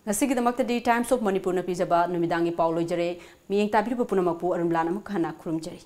ꯉꯁꯤꯒꯤꯗꯃꯛꯇꯗꯤ Times of Manipurꯅ ꯄꯤꯖꯕ ꯅꯨꯃꯤꯗꯥꯡꯒꯤ ꯄꯥꯎ ꯂꯣꯏꯖꯔꯦ꯫ ꯃꯤꯠꯌꯦꯡ ꯇꯥꯕꯤꯔꯤꯕ ꯄꯨꯝꯅꯃꯛꯄꯨ ꯑꯔꯨꯟꯂꯥꯟ ꯑꯃꯨꯛ ꯍꯟꯅ ꯈꯨꯔꯨꯝꯖꯔꯤ꯫